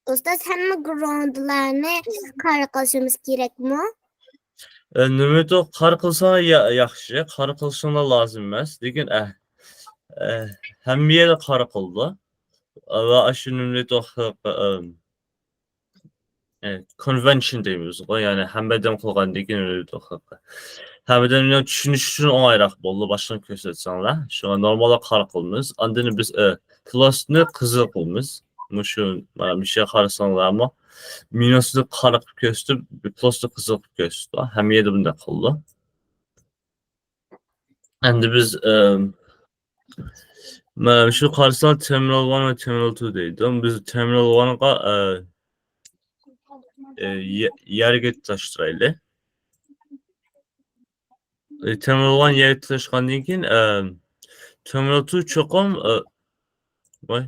ئۇستاز، ھەممە گراوندلارنى قارا قىلىشىمىز كېرەكمۇ؟ ئە، نېمىتۇ قارا قىلساڭ يا-، ياخشى، قارا قىلىشىڭلار لازىم ئەمەس. لېكىن، ئە، ئە، ھەممە يەرنى قارا قىلىدۇ. ۋە ئاشۇ نېمىتۇ، ئە، ئە، كونۋېنشن دەيمىزغۇ، يەنى ھەممە ئادەم قىلغاندىن كېيىن ئۆلىدۇ. ھەممە ئادەمنىڭ چۈشىنىشى ئۈچۈن ئوڭايراق بولىدۇ، باشقىنى كۆرسەتسەڭلار. شۇڭا نورمالدا قارا قىلىمىز. ئاندىن بىز، ئە، پلۇسنى قىزىل قىلىمىز. مۇشۇ، مانا، مۇشۇ يەرگە قارىساڭلارمۇ، مىنۇسنى قارا قىلىپ كۆرسىتىپ، پلۇسنى قىزىل قىلىپ كۆرسىتىدۇ. ھەممە يەردە بۇنداق قىلىدۇ. ئەمدى بىز، ئەم، مانا شۇ قارىساڭ، تېرمىنال ۋان ۋە تېرمىنال تۇ دەيدۇ. بىز تېرمىنال ۋانغا، ئە، ئە، يە-، يەرگە تۇتاشتۇرايلى. ئە، تېرمىنال ۋان يەرگە تۇتاشقاندىن كېيىن، ئە، تېرمىنال تۇ چوقۇم، ئە، ۋاي.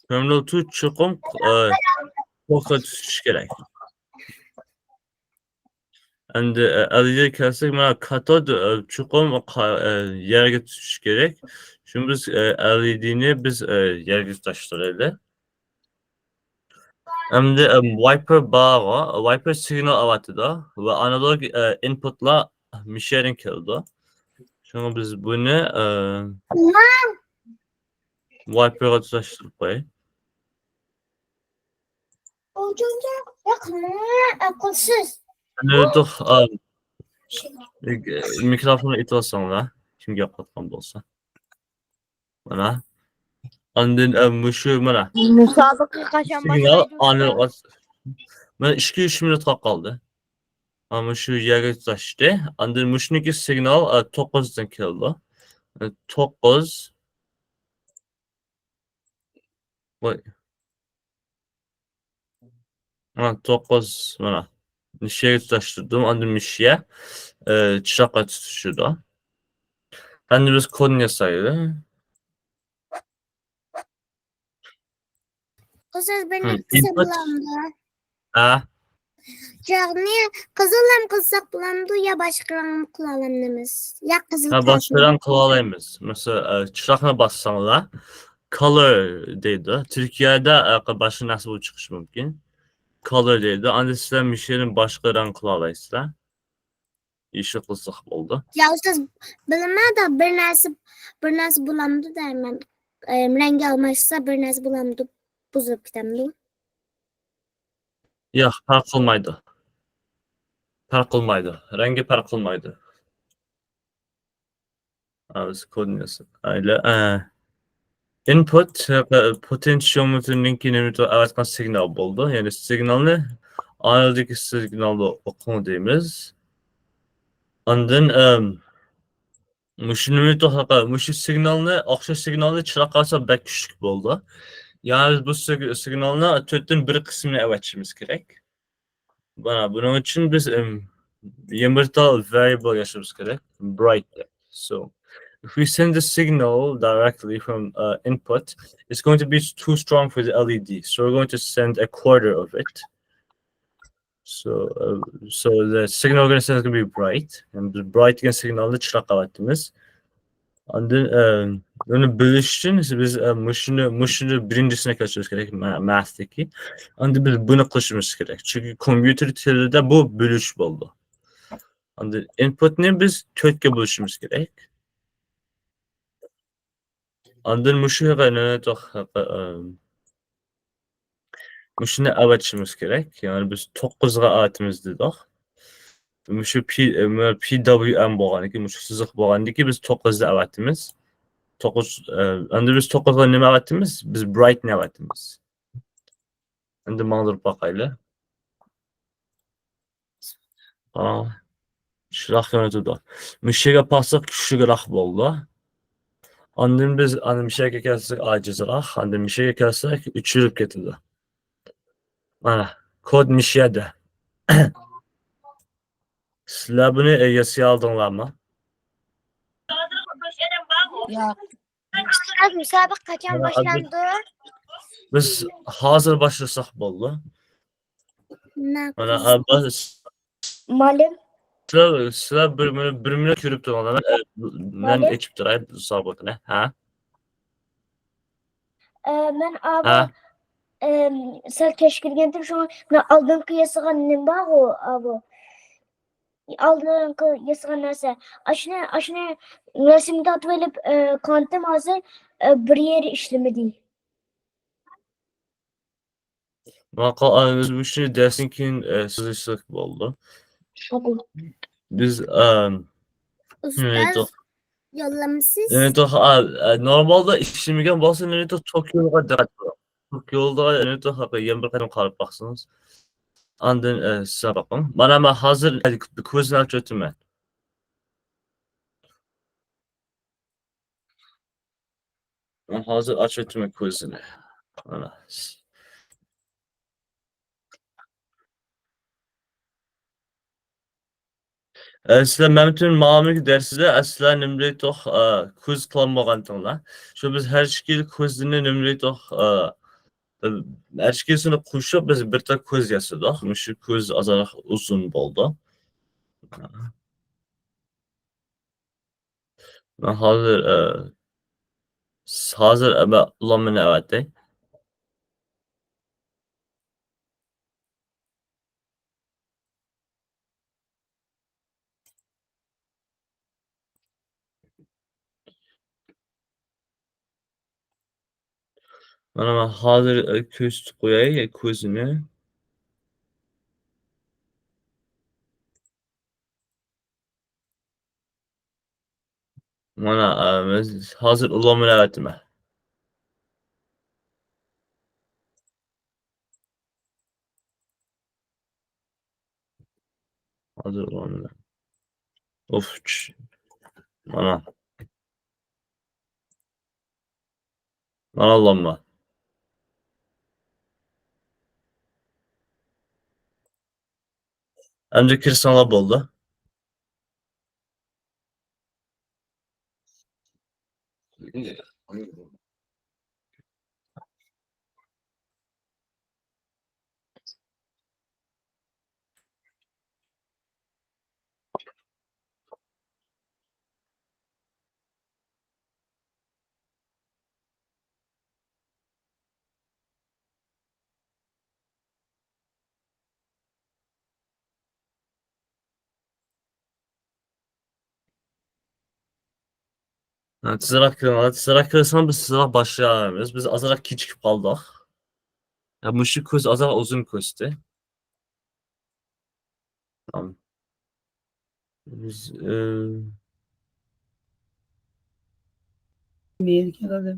تېرمىنال تۇ چوقۇم، ئە، توكقا تۇتۇش كېرەك. ئەمدى، ئە، ئەلئىدىگە كەلسەك، مانا كاتود، ئە، چوقۇم قا-، ئە، يەرگە تۇتۇش كېرەك. شۇڭا بىز، ئە، ئەلئىدىنى بىز، ئە، يەرگە تۇتاشتۇرايلى. ئەمدى، ئە، ۋايپېر بارغۇ، ۋايپېر سىگنال ئاۋاتىدۇ ۋە ئانالوگ، ئە، ئىنپۇتلار مۇشۇ يەردىن كېلىدۇ. شۇڭا بىز بۇنى، ئە، ۋايپېرغا تۇتاشتۇرۇپ قوياي. ئەقىلسىز. نۇردۇق، ئا، مىكروفوننى ئېتىۋالساڭلار، كىم گەپ قىلىۋاتقان بولسا. مانا. ئاندىن، ئە، مۇشۇ، مانا. مۇسابىقە قاچان سىگنال باشلايدۇ؟ ئانى-، مانا ئىككى ئۈچ مىنۇتقا قالدى. مانا مۇشۇ يەرگە تۇتاشتى. ئاندىن مۇشۇنىڭكى سىگنال، ئە، توققۇزدىن كېلىدۇ. ئە، توققۇز. ۋاي. مانا توققۇز، مانا. مىشىيەگە تۇتاشتۇردۇم، ئاندىن مىشىيە، ئە، چىراغقا تۇتىشىدۇ. ئەمدى بىز كودنى ياسايلى. ئۇستاز، بىر ھىم، نەرسە ئىنپۇت. بولامدۇ؟ ھە؟ چىراغنى قىزىل رەڭ قىلساق بولامدۇ يا باشقا رەڭ قىلالامدىمىز؟ يا قىزىل ھە، باشقا قالسۇن. رەڭ قىلالايمىز. مەسىلەن، ئە، چىراغنى باسساڭلار، color دەيدۇ. تۈركىيەدە، ئە، باشقا نەرسە بولۇپ چىقىشى مۇمكىن. Color دەيدۇ. ئاندىن سىلەر مۇشۇنى باشقا رەڭ قىلالايسىلەر. يېشىل قىلساق بولدى. يا ئۇستاز، بىلمەدىم، بىر نەرسە، بىر نەرسە بولامدۇ دەيمەن. ئەم، رەڭگى ئالماشسا بىر نەرسە بولامدۇ، بۇزۇلۇپ كېتەمدۇ؟ ياق، پەرق قىلمايدۇ. پەرق قىلمايدۇ. رەڭگى پەرق قىلمايدۇ. ھازىر كودنى ياساپ. ئەيلە، ئە، ئىنپۇت، ئە، پوتېنسىيومېتىرنىڭكى نېمە ئەۋەتكەن سىگنال بولدى. يەنى سىگنالنى، ئانالدىكى سىگنالنى ئوقۇڭ دەيمىز. ئاندىن، ئەم، مۇشۇ نېمە توغرا، مۇشۇ سىگنالنى، ئوخشاش سىگنالنى چىراغقا ئالسا بەك كۈچلۈك بولىدۇ. يەنى بىز بۇ سىگ-، سىگنالنى تۆتتىن بىر قىسمىنى ئەۋەتىشىمىز كېرەك. مانا بۇنىڭ ئۈچۈن بىز، ئىم، يەنە بىر تال ۋارىيابىل ياسىمىز كېرەك. Bright. So, if we send the signal directly from, uh, input, it's going to be too strong for the L E D. So we're going to send a quarter of it. So, uh, so the signal we're gonna send is gonna be bright. And the bright دېگەن سىگنالنى چىراغقا ئەۋەتىمىز. ئاندىن، ئە، بۇنى بۆلۈش ئۈچۈن بىز، ئە، مۇشۇنى، مۇشۇنى بىرىنچىسىنى كۆچۈرۈش كېرەك، مە-، مەستىكى. ئاندىن بىز بۇنى قىلىشىمىز كېرەك. چۈنكى كومپيۇتېر تىلىدا بۇ بۆلۈش بولىدۇ. ئاندىن ئىنپۇتنى بىز تۆتكە بۆلۈشىمىز كېرەك. ئاندىن مۇشۇ يەرگە نۆۋەتتە، ئە، مۇشۇنى ئەۋەتىشىمىز كېرەك. يەنى بىز توققۇزغا ئەۋەتىمىز دېدۇق. مۇشۇ پى، ئە، پى دابليۇ ئېم بولغاندىكى، مۇشۇ سىزىق بولغاندىكى بىز توققۇزدا ئەۋەتىمىز. توققۇز، ئە، ئەمدى بىز توققۇزغا نېمە ئەۋەتىمىز؟ بىز برايتنى ئەۋەتىمىز. ئەمدى ماڭدۇرۇپ باقايلى. ئا، كۈچلۈكرەك يۆنىتىدۇ. مۇشۇ يەرگە پاسساق كۈچلۈكرەك بولىدۇ. ئاندىن بىز، ئاندىن مۇشۇ يەرگە كەلسەك ئاجىزراق، ئاندىن مۇشۇ يەرگە كەلسەك ئۆچۈرۈپ كېتىدۇ. مانا، كود مۇشۇ يەردە. سىلەر بۇنى، ئە، ياسىيالدىڭلارمۇ؟ ياق. ئۇستاز، مۇسابىقە قاچان مانا، باشلاندى؟ بىز ھازىر باشلىساق بولدى. ماقۇل. مانا، ئە، بىز مالىم. سىلەر، سىلەر بىر مىنۇت، بىر مىنۇت كۆرۈپ تۇرۇڭلار. مەن، ئە، مەن ھە؟ ئېچىپ تۇراي مۇسابىقىنى. ھە؟ ئە، مەن ئاۋۇ، ھە؟ ئەم، سەل كەچ كىرگەنتىم، شۇڭا مەن ئالدىنقى ياسىغان نېمە بارغۇ، ئاۋۇ. ئالدىنقى ياسىغان نەرسە. ئاشۇنى، ئاشۇنى رەسىمگە تارتىۋېلىپ، ئە، قانىتىم ھازىر، ئە، بىر يېرى ئىشلىمىدى. ماقۇل، ئا، بىز مۇشۇ دەرستىن كېيىن، ئە، سۆزلەشسەك بولىدۇ. ماقۇل. بىز، ئەم، ئۇستاز، نېمە ئېيتۇق؟ يوللامسىز؟ نېمە ئېيتۇق؟ ئا، ئە، نورمالدا ئىشلىمىگەن بولسا، نېمە ئېيتۇق؟ توك يولىغا دىققەت قىلىڭ. توك يولىدا، نېمە ئېيتۇق؟ يەنە بىر قېتىم قاراپ باقسىڭىز. ئاندىن، ئە، سىلەر باقىڭ. مانا مەن ھازىر كويزنى ئاچىۋېتىمەن. مەن ھازىر ئاچىۋېتىمەن كويزنى. مانا. ئە، سىلەر مەمتىمىن ماۋۇ دەرسىدە، ئە، سىلەر نېمە دەيتۇق، ئە، كويز قىلالمىغانتىڭلار. شۇ بىز ھەر ئىككىلا كويزنى نېمە دەيتۇق، ئە، ھەر ئىككىلىسىنى قوشۇپ بىز بىر تال كويز ياسىدۇق. مۇشۇ كويز ئازراق ئۇزۇن بولدى. مەن ھازىر، ئە، ھازىر ئەمە ئۇلانمىنى ئەۋەتەي. مانا مەن ھازىر، ئە، كۆرسىتىپ قوياي كويزنى. مانا، ئە، مەن ھازىر ئۇلانمىنى ئەۋەتىمەن. ھازىر ئۇلانمىنى. ئوف، چۈش. مانا. مانا ئۇلانما. ئەمدى كىرسەڭلار بولدى. ھە، تېزراق كىرىڭلار، تېزراق كىرسەڭ بىز تېزراق باشلايمىز. بىز ئازراق كېچىكىپ قالدۇق. يا، مۇشۇ كۆز ئازراق ئۇزۇن كۆستى. تامام. بىز، ئى،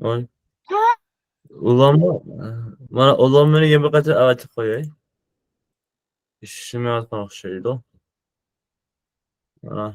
ۋاي. ئۇلانما، مانا ئۇلانمىنى يەنە بىر قېتىم ئەۋەتىپ قوياي. ئىشلىمەيۋاتقان ئوخشايدۇ. مانا.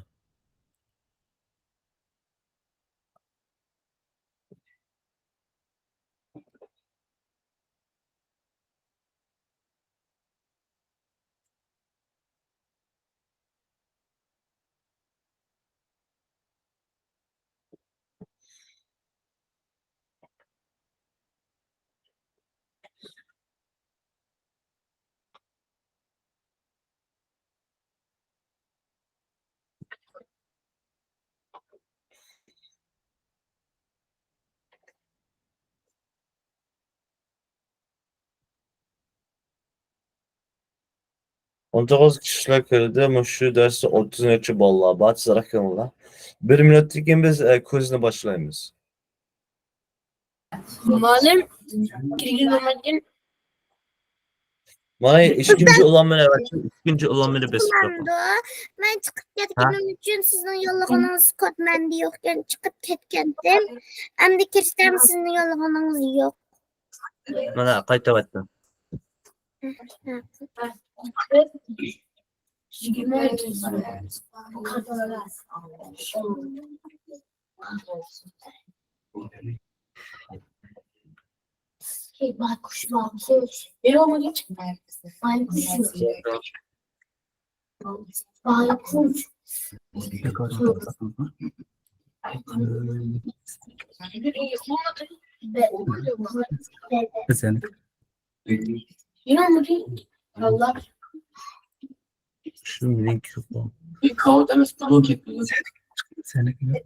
ئون توققۇز كىشىلەر كىردى. مۇشۇ دەرستە ئوتتۇز نەچچە بالىلار بار. تېزراق كىرىڭلار. بىر مىنۇتتىن كېيىن بىز، ئە، كويزنى باشلايمىز. مۇئەللىم، كىرگۈزۈۋەتكىن. مانا ئىككىنچى ئۇلانمىنى ئەۋەتتىم، ئىككىنچى ئۇلانمىنى بېسىپ بېقىڭ. مەن چىقىپ ھە؟ كەتكىنىم ئۈچۈن سىزنىڭ يوللىغىنىڭىز كود مەندە يوقكەن، چىقىپ كەتكەنتىم. ئەمدى كىرسەم سىزنىڭ يوللىغىنىڭىز يوق. مانا قايتىۋەتتىم. Sen. Şu meninkisi bu. Seninkini.